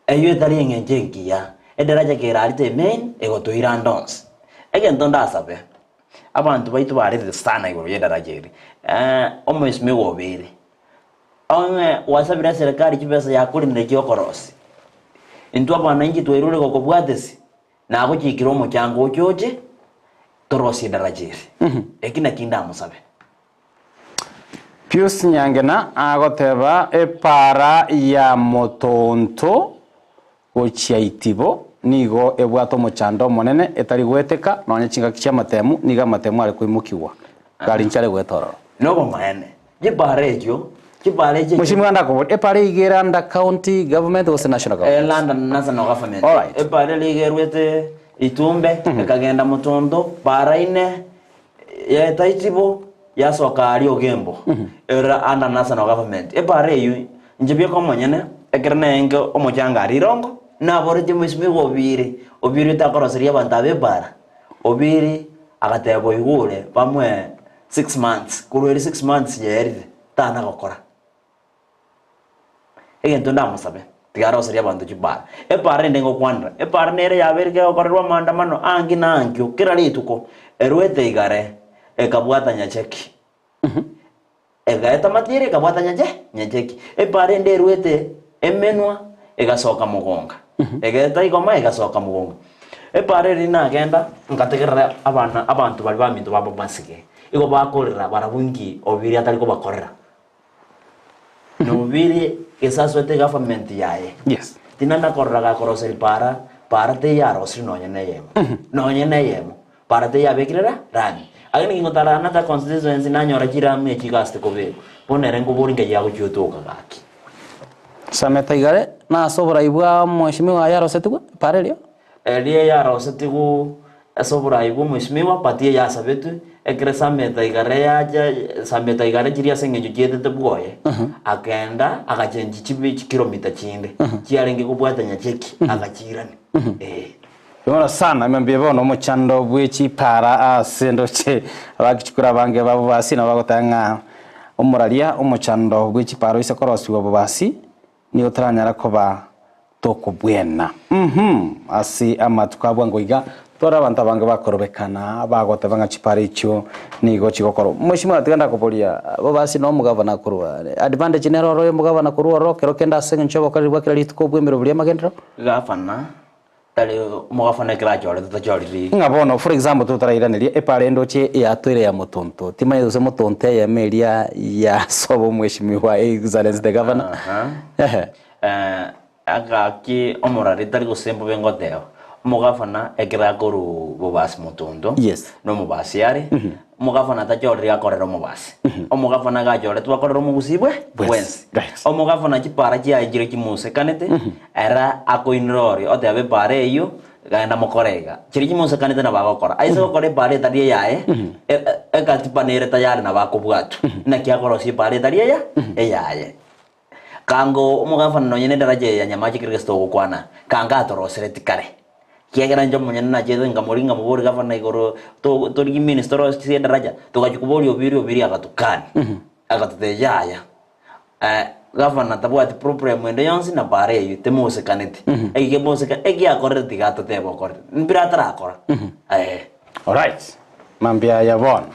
eyio etari eng'encho engiya. Edaraja kerarite emain, egotoira ande onsi. Egento ndasabe, abanto baito barerire sana igoro ya edaraja eri, omwesimigwa obeire, Ong'e gwasabire eserekari chibesa yakorinire chiokorosia. Intwe abananchi twairure gokobwatesi, nagochikire omochango oche oche torosie edaraja eri. Eki naki ndamosabe. Pius Nyangena agoteba epaara ya Motoonto gochia Itibo nigo ebwate omochando omonene etari goeteka nonya chingaki chi'amatemu nigo amatemu are koimokigwa gari nchare goeta ororo. Nobomaene, Chipara echio, chipara echio. Mweshimiwa ndakoboria, epara eyio iga ere under county government gose national government? Ere under national government. Alright. Epara eria iga erwete Itumbe, ekagenda Mutundu, para ine, yaeta Itibo, yasoka aria Ogembo. Ere under national government. Epara eyio, inche bieka omonyene, ekero nenge omochanga aria Irongo, naboretie mweshimiwa Obiri, Obiri otakoroseria abanto aba epara, Obiri agateba oigure bamoe 6 months, korwa ere 6 months yaerire, tana gokora. Egento ndamosabe, tiga aroserie abanto chibara. Ebara ende ngokwanera, ebara nere yabeire kegokorerwa amaandamano ange na ankio, kera rituko, erwete igare, ekabwata nyacheki. Egaeta matiira ekabwata nyache nyacheki. Ebara ende erwete emenwa, egasoka mogonga. Egaeta igoma, egasoka mogonga. Epaara eria nagenda, ngategerera abana abanto baria baminto ba Bamasike, igo bakorera barabwo inki Obiri atari kobakorera. Na Obiri gese asoete egovernment yaye, Yes. tinana korora gakoroseria paara, paara teiyo arosirie nonye na eyemo, nonye na eyemo, paara teiyo abekire ra rami. Aye ninki ngotara another constituency nanyora chirami echi iga asete kobekwa, bono ere nkoboria nkai agochia otoka gaki. Sameta igare nase oborai bwa mweshimiwa yarosetigwe, para erio. Eria yarosetigwe ase oborai bwa omwesimigwa, but eyasabetwe, ekero Sameta igare yacha, Sameta igare chiria ase eng'encho chietete bwoye, akenda agachenchi chibe chikilomita chinde, chiarenge kobwata Nyacheki, agachiirania, eh. Bono sana, mambia bono omochando bwe chipara ase ndoche abagichukuru abange ba bobasi nabo bagoteba ng'a omoraria omochando bwe chipara oise korosiwa bobasi nigo toranyara koba tokobwena. Uhum, ase amatuko a bwango iga tore abanto abange bakorobekana bagoteba ng'a chipara echio nigo chigokorwa. Mweshimiwa tiga ndakoboria bobasi na omogavana korwa advantage nere oro omogavana korwa ororo kero kende ase eng'encho y'obokoreri bwa kera rituko bw'emeremo buria amagenderero? Gavana Tari omogafana ekero achorete tachoriri. Ng'a bono, for example, totarairaneria epara endoche eyatwaire ya Motonto, timanyeti gose Motonto eyemo eria ya sobo omweshimiwa Excellency the Governor. Aha. Ehe. Eh, agaki omorari tari gose mbobe ngoteba, omogafana ekero akorwa bobasi Motonto, Yes. na omobasi are, omogafana tachoriri akorere omobasi. Omogafana iga achoretwe akorere omogusii bwe Bwensi. bwensi. Right. Omogafana chipara chiaye chire chimosekanete, Ere akoinora oria, oteba epaara eyio, Genda mokore iga. Chiria chimosekanete nabo agokora. Aise gokora epaara etari eyaye, ekatiba nere tayari nabo akobwatwa. Naki akorosia epaara etari eya eyaye. Kango omogafana nonye nedaraja eye ya Nyamache kere gese togokwana, kango atorosereti kare. Ekiagera inche omonyene nachete nkamoria nkamoboria gavana igoro to torigie minister torosie edaraja, togachia koboria Obiri, Obiri agatukania, agatotebia yaya. Gavana tabwati problem ende yonsi na bara eyio temosekaneti. Eki kemoseka egiakorire tiga atotebe okorire. Mbire atarakora. Eh. Alright, mambia aya bono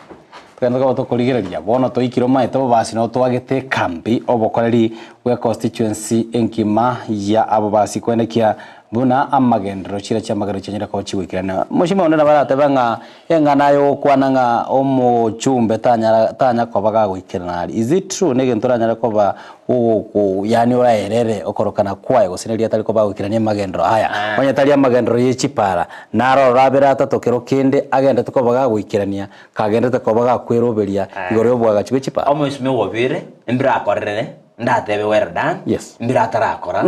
togende koba tokorigereria bono toikire omaete obobasi nabo twagete ekambi obokoreri bwe constituency enkima ya abobasi koenekia buna amagenderero chira chiamagenderero chianyare koba chigoikerana. Mheshimiwa onde nabo aratebe ng'a Eng'ana y'ogokwana ng'a omochumbe tanyara tanya koba gagoikerana aria. Is it true negento oranyare koba ogoku yaani oraerere okorokana kwaye gose neria atari koba agoikerania amagenderero aya. Onye tari amagenderero ye chipara, naro orabere atato kero kende agenderete koba gagoikerania, kagenderete koba gakweroberia igoro y'oboagachi bwe chipara. Omosimi obire, mbirakorerere, ndatebe well done, Yes. mbire atarakora,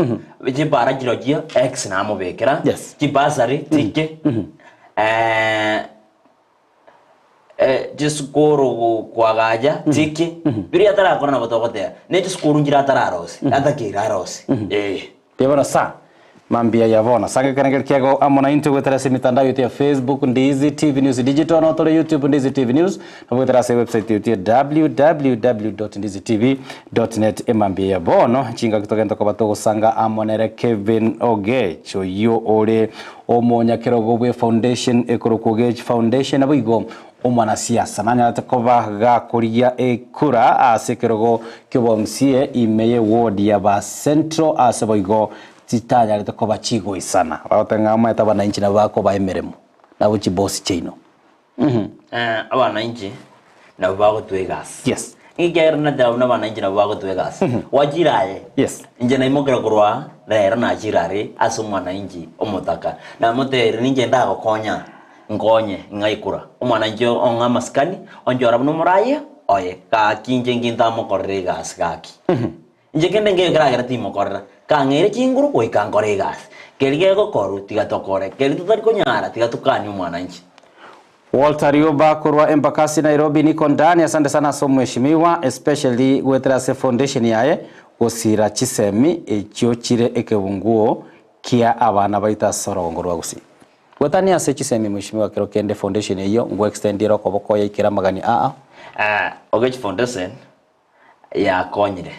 chipara chirochio X namobekera, Yes. chibasari tike, chisukuru kwagacha tiki, biria atarakora nabo togoteba, ne chisukuru nchire atararosie, atakeire arosie, eh. Mbuya bono sa. Mambia ya bono. Sange kenegeri kiago amo na intwe goetera ase emitandao yaito ya Facebook Ndizi TV News Digital no tore YouTube Ndizi TV News na goetera ase website yaito ya www.ndizitv.net emambia ya bono chingaki togenda koba togosanga amo nere Kevin Ogech oyio ore omonyakerogo bwe foundation ekorokwa Ogech Foundation nabo igo omwanasiasa nanyarete koba gakorigia ekura ase ekerogo ki'obomca ime ye ward ya ba Central ase boigo Chitanyarete koba chigoisana. Bagoteba ng'a omanyete abananchi nabo bakobaha emeremo, nabo chibosi chiaino. Uhum. Eh, abananchi nabo bagotwa egasi. Yes. Ekiagera nateba buna abananchi nabo bagotwa egasi. Gwachire aye. Yes. Inche naimokire korwa aa, rero nachire are ase omwananchi omotaka. Namotebirie ninche ndagokonya, nkonye ng'a ekura. Omwananchi ong'e amasikani, onchore buna omoraia oye. Gaki inche ngintamokorera egasi gaki. Inche kende nkeiyo keragere timokorera, kang'eire chinguru goika nkore egasi. Keria gegokorwa, tiga tokore, keria totari konyara, tiga tokanie omwananchi. Walter Rioba korwa Embakasi Nairobi niko ndani asante sana ase omweshimiwa especially goetera ase foundation yaye gosira chisemi echio chire ekebunguo kia abana baito ase orogongo rwa Gusii. Goetania ase chisemi mweshimiwa kero kende foundation eyio ngo extend ere okoboko yaikera amagani aa. Ogech Foundation yakonyire.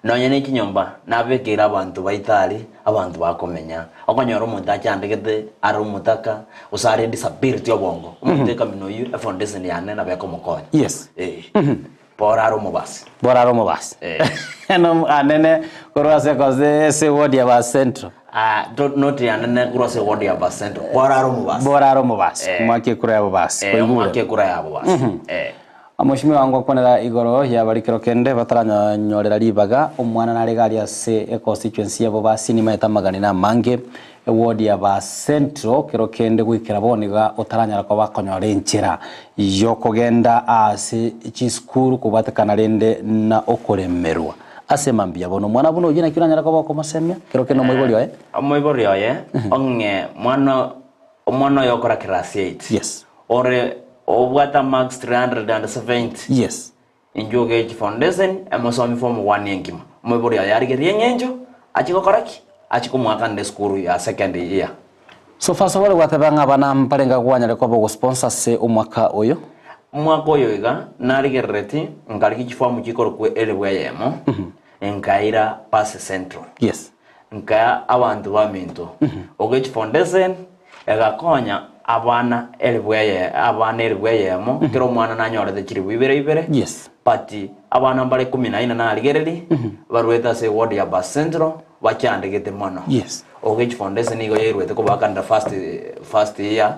Nonya ne chinyomba nabekeire abanto baito aria, abanto bakomenya. Okonyora omonto achandegete are omotaka, gose are disability obongo, omonto ekamina oyio efoundation yane nabo ekomokonya. Yes. Eh. Bora are omobasi. Bora are omobasi. Eh. No anene korwa ase kose ase eward ya ba central. Ah, to not anene korwa ase eward ya ba central. Bora are omobasi. Bora are omobasi. Eh. Omwake ekura ya bobasi. Eh, Koigure. omwake ekura ya bobasi. Eh. Omoshimiwa ngokwanera igoro y'abari kero kende bataranyorera ribaga, omwana nare iga aria ase econstituency yabo ba Sinimaete amagani namange, eward ya ba Central kero kende goikera bono iga otaranyara koba akonyora enchera yokogenda ase chisukuru kobwatekana rende na okoremerwa ase mambia bono omwana buna oyio naki oranyare koba okomosemia kero kende omoibori oye? Omoibori oye ong'e mwana omwana oye okora class 8 Yes. Ore obwate amarks 370. Yes. Inchuo Ogech Foundation emosomi form 1 engima. Omoibori oye arigererie eng'encho achie gokora ki? Achie komoakanera esukuru ya second year. So far so good gwateba ng'a abana mbarenge kwanyare koba ogosponsor ase omwaka oyo? Omwaka oyo iga narigerereti nkarigia chifomu chikorokwa elifu eyemo nkaira Pasi Central. Yes. Nkaa abanto baminto. Ogech Foundation Egakonya abana elifu eye abana elifu eyemo, kera omwana nanyorete chilifu ibere ibere, Yes. but abana mbare ikomi na ine narigereria, barwete ase eward ya Bas Central, bachandegete mono. Yes. Ogech Foundation nigo yairwete kobakanera first first year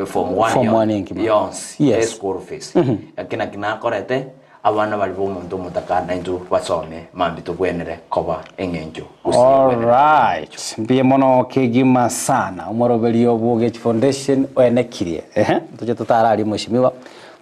form one Form yo- one engima. yonsi Yes. eschool fees. Lakini naki nakorete, Abana baria b'omonto omotaka naintwe basome mambia tobwenere koba eng'encho gose ebwenere Alright, mbuya mono kegima sana omoroberio bw'Ogech Foundation oenekirie ehe toche totararie mweshimiwa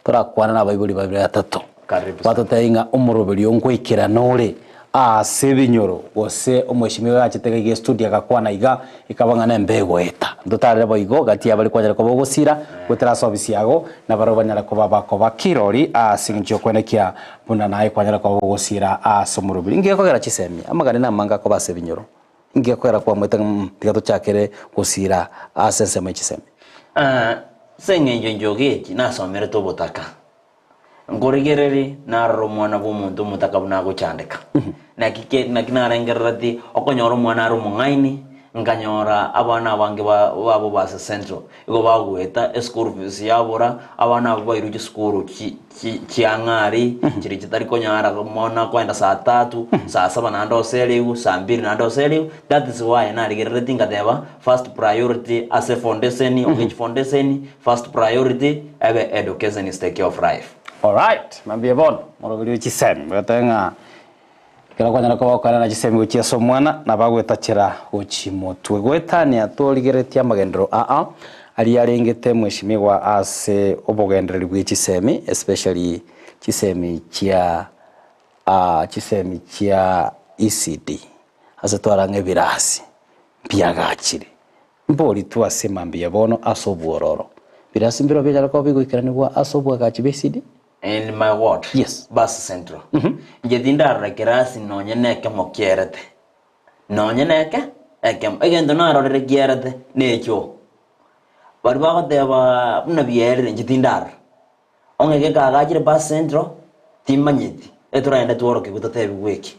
torakwana na abaibori babere batato Karibu sana. batotebie ng'a omoroberio ngoikerana ore Ase ebinyoro, gose omweshimiwa gachete iga estudio agakwana iga, ekaba ng'a nembe egoeta. Ntotarere boigo gati y'abare kwanyara koba ogosira, goetera ase ofisi yago, na barabwo banyare koba bakoba kirori ase eng'encho y'okwenekia buna naye kwanyara koba ogosira ase omorobiri. Inki gekogera chisemi? Amagani namange akoba ase ebinyoro. Inki gekogera kwamwete ng'a mm tiga tochakere gosira ase ensemo ye chisemi? Ase eng'encho inche Ogechi nasomerete obotaka. Nkorigererie, narore omwana bw'omonto omotaka buna agochandeka. Naki ke, naki narengereretie okonyora omwana are omong'aini, nkanyora abana abange ba babo ba ase Central, igo bagoeta eschool fees yabora, abana abwo bairwe chisukuru chi chi chiang'ari, chiria chitari konyara omwana akoenda saa tatu, saa saba naende oserigwe, saa mbiri naende oserigwe, that is why narigereretie nkateba, first priority ase foundation, Ogech Foundation, First priority ebe education is the key of life. Alright, mambia bono moroberi o chisemi batebe ng'a ekero kwanyara koba okoenana chisemi gochia ase omwana nabo agoetachera gochia motwe. Goetania torigereretie amagenderero aa aria arengete mweshimiwa ase obogendereri bwe chisemi especially chisemi chia chisemi chia ECD ase twarang'a ebirasi mbiagachire. Mboritwe ase mambia bono ase obwororo. Birasi mbirobio bianyare koba bigoikeranigwa ase obwagachi bw'esidi. In my ward, Yes. Bas Central, inche tindarora kerasi nonye nekemo kierete, nonye neke Ekemo, egento narorire kiarete, nekio. Baria bagoteba buna biaerire inche tindarora. Onge gekagachire bus central, timanyeti, etoragende tworokigwe totebigwe eki.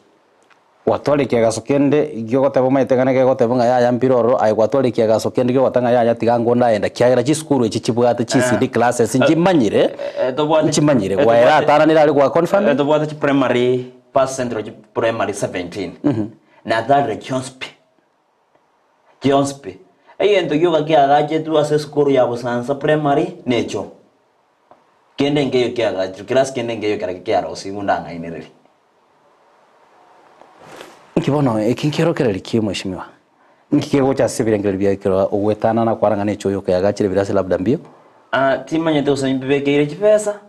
Gwatwara ekiagaso kende giogoteba omanyete ng'a negegoteba ng'a yaya mpire ororo, aye gwatwara ekiagaso kende giogoteba ng'a yaya tiga ngwo ndagenda kiagera chisukuru echi chibwate chi ECD classes nchimanyire, nchimanyire. Gwaera atananire aria gwa confirm. Tobwate chi primary bus central chi primary 17, natarire chionsi pi, chionsi pi. Egento gioka kiagachetwe ase esukuru ya Busansa primary necho. Kende nkeiyo kiagachirwe, class kende nkeiyo kerokio kiarosigwe ndang'ainererie. Inki bono eki nkiorokererio ki mweshimiwa? Inki kegocha ase ebirengererio biaye ekero ogwetanana kwarang'a na echoyo okeagachire ebirasi labda mbio? Ah, timanyete gose mbibekeire chibesa,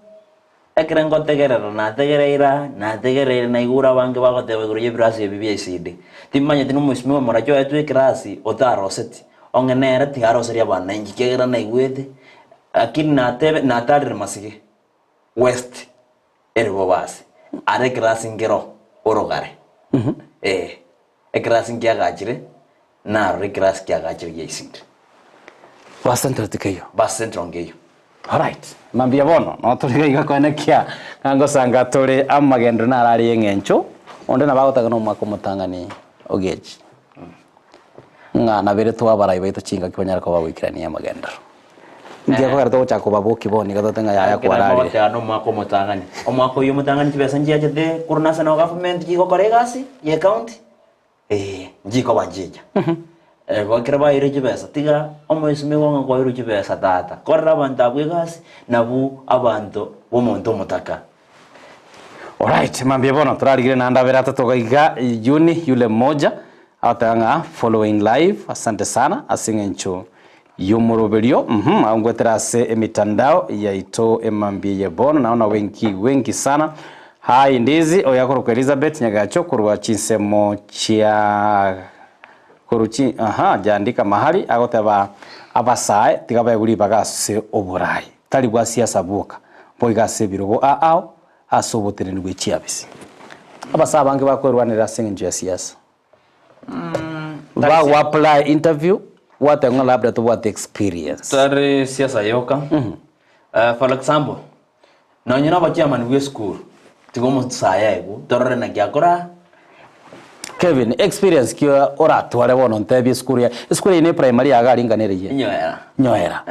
ekero ngotegerera nategereira, nategereire naigure abange bagoteba igoro y'ebirasi ebi bia ECD. Timanyeti na omwesimigwa morache oetwe ekerasi otaroseti, ong'e nere tigaroseria abana inche ekiagera naigwete, lakini natebe natarire masige west. Ere bobasi, are ekerasi nkero orogare, ee, ekerasi nkiagachire, narore ekerasi kiagachire gia Isindi. Ba Central tikeiyo. Ba Central nkeiyo. Alright, mambia bono noo tore iga iga koenekia ng'a ngosanga tore amagenderero naro are y'eng'encho, onde nabo agotaka na omwaka omotang'ani ogechi, ng'a nabere twabarai baito chingaki banyare koba bagoikerania amagenderero. Inki gekogera togochaka kobabokia bono iga tote ng'a yaya kwararire? Mogoteba nomwaka omotang'ani. Omwaka oyio omotang'ani chibesa nchiachete korwa national government chigokora egasi ye county? Ee, nchikoba nchicha. Igo ekero baeirwe chibesa, tiga omoisimigwa ng'a kwaeirwe chibesa tata, korera abanto abwo egasi, nabwo abanto bomonto omotaka. Alright, mambia bono torarigire naende abere atato iga Juni yule mmoja agoteba ng'a following live asante sana ase eng'encho y'omoroberio uhum agwo ngoetera ase emitandao yaito emambia eye bono naona wengi wengi sana Hi Ndizi oyo akorokwa Elizabeth Nyagacho korwa chinsemo chia korwa chi aha jandika mahali agoteba abasae tiga baegwe ribaga ase oborai tari bwa siasa bwoka boigo ase ebirogo ao ase oboteneneri bwe chiabisi. Abasae abange bakwerwanerera ase eng'encho ya siasa. Bago apply interview, gwateba ng'a labda tobwati experience. Tari siasa yoka. For example, nonye na obochairman bwa esukuru, tiga omosae aigwe, torore naki akora. Kevin, experience ki oratware bono ntebie esukuru ya, esukuru eye ne primary yago aringanere eye? Nyoera. Nyoera.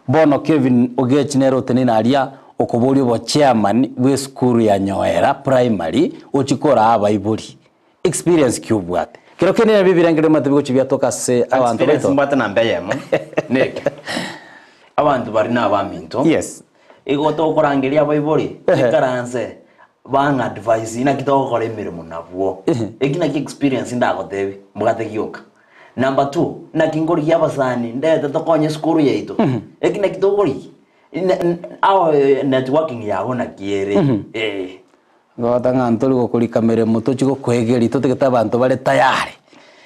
Bono Kevin Ogechi nere oteneine aria okoboria obochairman bwa esukuru ya Nyoera primary ochie koraa abaibori. Experience ki obwate? Kero kende nabio ebirengererio omanyete bigochia biatoka ase abanto Experience baito. mbwate namba eyemo neke, abanto baria na abaminto, Yes. igo tokorangeria abaibori, ikaranse bang'a advise naki togokora emeremo nabwo. Eki naki experience ndagotebi, mbwate gioka. Number two, naki nkorigia abasani ndete tokonye esukuru yaito, eki naki tokorigia, Ao networking yago naki ere eh. Gogota ng'a ntori gokorika meremo tochi gokoegeria totagete abanto bare tayari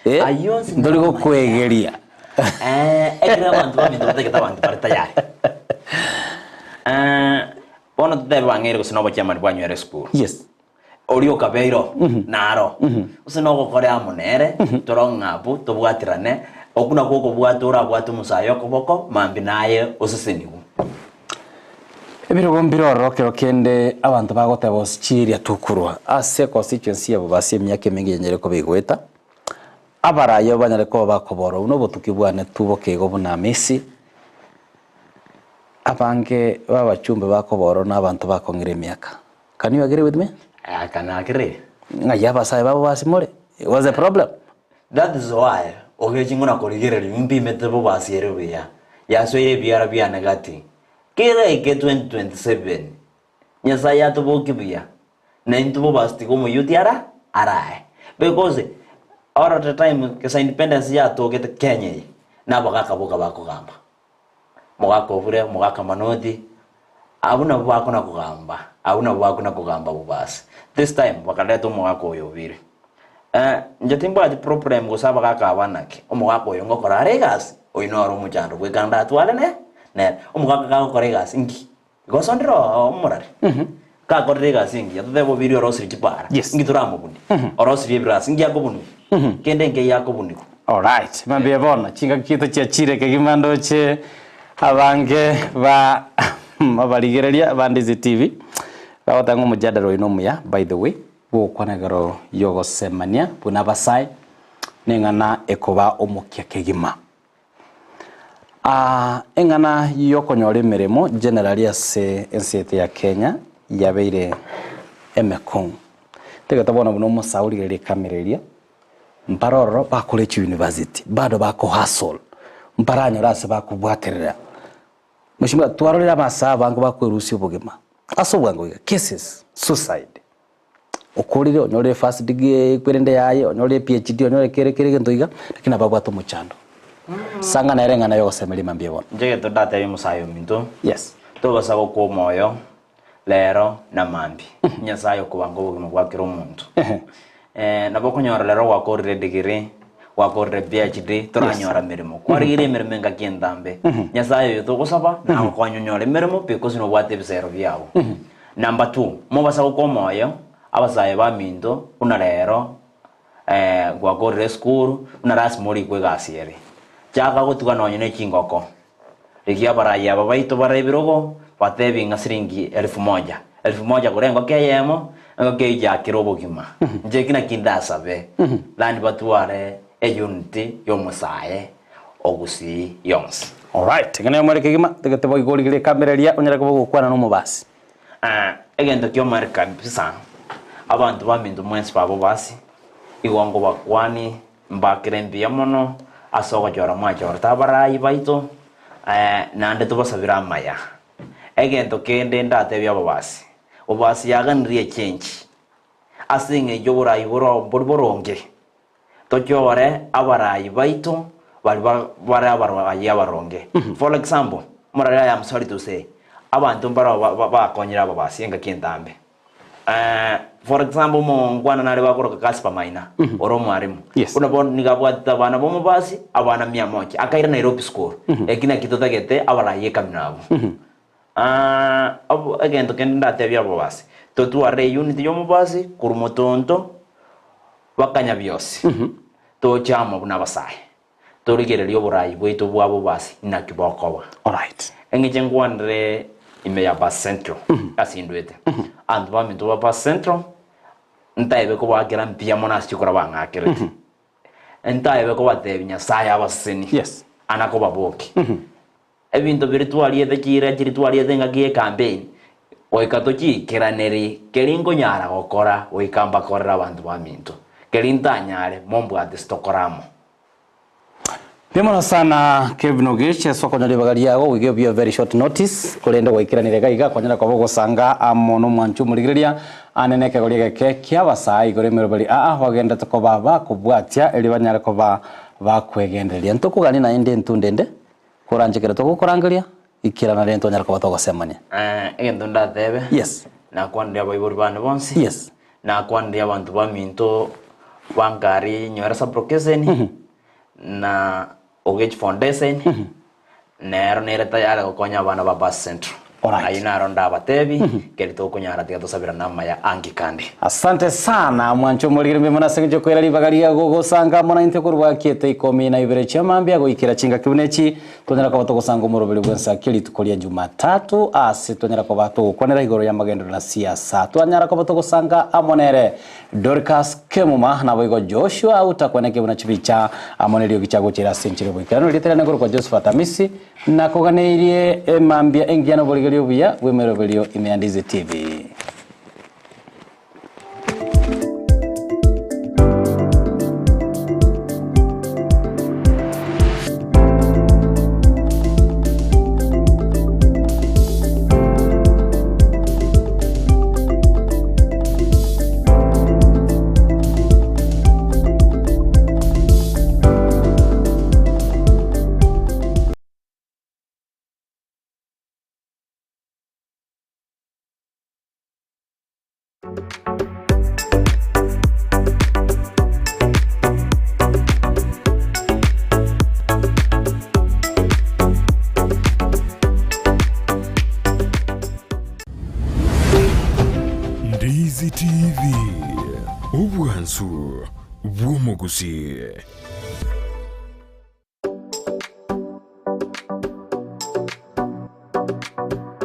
eh, Ayio onsi ntori namaya. gokoegeria. Eh, ekero abanto baminto batagete abanto bare tayari. Eh, bono totebe bang'eire gose na obochairman bwanywera esukuru. Yes. Oria okabeire oo, naro. Gose nogokore amo nere, tore ng'a abwo tobwaterane, okwo nakwo okobwata orabwate omosae okoboko, mambia naye osesenigwe. Ebirogo mbire ororo kero kende abanto bagoteba gose chiria tokorwa ase econstituency yabo base emiaka emenge yanyare koba egoeta, abarayi abo banyare koba bakoborwa buna obotuki bwane tuboke igo buna Amisi, abange b'abachumbe bakoborwa na abanto bakong'ire emiaka. Can you agree with me? I can agree. Ng'ai abasae babo basimore? What's the problem? That is why ogechi ng'o nakorigereria mpimete bobasi ere buya yasoire ebiara biane gati kera eke 2027 Nyasaye atobokie buya naintwe bobasi tiga omoyuti ara arae because all the time gesa independence yatogete Kenya eye nabagaka boka bakogamba Mogaka obure, omogaka manoti, abwo nabwo bakona kogamba, abwo nabwo bakona kogamba bobasi. This time bakareta omogaka oyo obire. Eh, inche timbwati problem gose abagaka aba naki, omogaka oyo ngokora are egasi, oyo noro omochando bweka ndatware ne nere. Omogaka gagokora egasi nki? Gose ondire oo omorari, gakorire egasi engiya, totebe obiri orosirie chipara, Yes. nki toramobuni? Orosirie ebirasi, nki akobunigwa? Kende nkeiyo akobunigwa. Alright, mambia bono chingaki chiaito chiachire kegima ndoche abange ba abarigereria ba Ndizi TV bagoteba ng'a omojadala oyo nomuya by the way bw'ogokwana igoro y'ogosemania buna abasae neng'ana ekoba omokia kegima. Aa eng'ana y'okonyora emeremo generally ase ense yaito ya Kenya yabeire emekong'u. Tagete bono buna omosae origereria ekamera eria, mpare ororo bakore chiuniversity bado bako hustle, mparanyore ase bakobwaterera. Mheshimiwa twarorire abasae abange bakwerusia obogima ase obwango iga, cases, suicide. Okorire onyore first degree ekwerende yaye, onyore PhD, onyore kere kere egento iga, lakini ababwate omochando. Sanga nere eng'ana yogosemeria mambia bono. Inche egento ndatebie omosae ominto, Yes. tobasa gokwa omoyo rero na mambia. Nyasaye okobanga obogima bwa kera omonto. Nabo okonyora rero gwakorire edegree, gwakorire PhD, toranyora meremo. Kwarigirie emeremo engaki entambe. Nyasaye oyo togosaba, nagokonye onyore emeremo because nobwate ebisero biago. Number two, mobasa gokwa omoyo, abasae baminto, buna rero gwakorire esukuru, buna lasima orikwe egasi ere. Chaka gotuga nonye ne chingoko, rigia abarai aba baito bare ebirogo, batebi ng'a siringi elfu moja, elfu moja gora engoko eyemo, engoko eyio yakire obogima. Inche eki naki ndasabe, lani batware eunity yomosae ogusii yonsi. Alright, ng'a neyomwere kegima, tagete boigo origererie ekamera eria onyare koba ogokwana na omobasi. Egento ki'omwere kabisa, abanto baminto mwensi b'abobasi, igo nkobakwani mbakere mbuya mono ase ogochora mwachorete abarai baito, naende tobasabere amaya. Egento kende ndatebie abobasi, obobasi yaganirie echange ase eng'encho oborai boro mbori boronge. Tochore abarai baito baria bare abarai abaronge. For example, omorari I am sorry to say, abanto mbaro bakonyire ababasi engaki entambe. For example, omongwana nare bakoroka Casper Maina, ore omwarimu. Buna bono nigo abwatete abana ba omobasi, abana mia moja, akaira Nairobi school. Eki naki totagete abarai ekamino abwo. Egento kende ndatebie ababasi, totware eunity ya omobasi korwa motonto Bakanya bionsi, toche amo buna abasae, torigererie oborai bwaito bwa bobasi inaki bokoba. Eng'encho nkwanire ime ya Bus Central ase indwete, abanto baminto ba Bus Central ntaebe kobaakera mbuya mono ase chikura bang'akerete, ntaebe kobatebia Nyasaye abasesenie, ana kobabokia. Ebinto biria twariete chiira chiria twariete engaki y'ekampeini, goika tochiikeranerie keria nkonyara gokora goika mbakorere abanto baminto, keria ntanyare, mombwate ase tokore amo. Mbuya mono sana Kevin Ogechi ase okonyora ribaga riago we gave you a very short notice korende gwaikeranire iga iga kwanyara koba ogosanga amo nomwanchi omorigereria ane nekegori egeke kiabasae igoro emeroberi aa bagenderete koba bakobwatia erio banyare koba bakwegendereria ntokogania naende entunda ende Koranche kere togokorangeria, ikerana rende twanyara koba togosemania. Egento ndatebe, Yes. nakwanirie abaibori bane bonsi, Yes. nakwanirie abanto baminto bankari nywera sublocation, na Ogech Foundation, nero nere tayari gokonya abana ba Bus Central. Alright. Ayio naro ndabatebi, keri tokonyara tiga tosabirane amaya angi kande. Asante sana mwanche omorigere mbuya mono ase eng'encho yokoira ribaga riago gosanga amo naintwe korwa kiete ikomi na ibere chia mambia goikera chingaki buna echi twanyara koba togosanga omoroberi bw'ensaki rituko ria Jumatatu ase twanyara koba togokwanera igoro y'amagenderero na siasa twanyara koba togosanga amo nere Dorcas Kemuma naboigo Joshua otakwaneke buna chibicha amo neriogi chiagochera ase enchera y'oboikeranu erieta riane nkorokwa Josephat Amisi Nakoganeirie emambia engiya na oborigereria obuya bw'emeroberio ime ya Ndizi TV. Ndizi TV, obwansu bw'omogusii.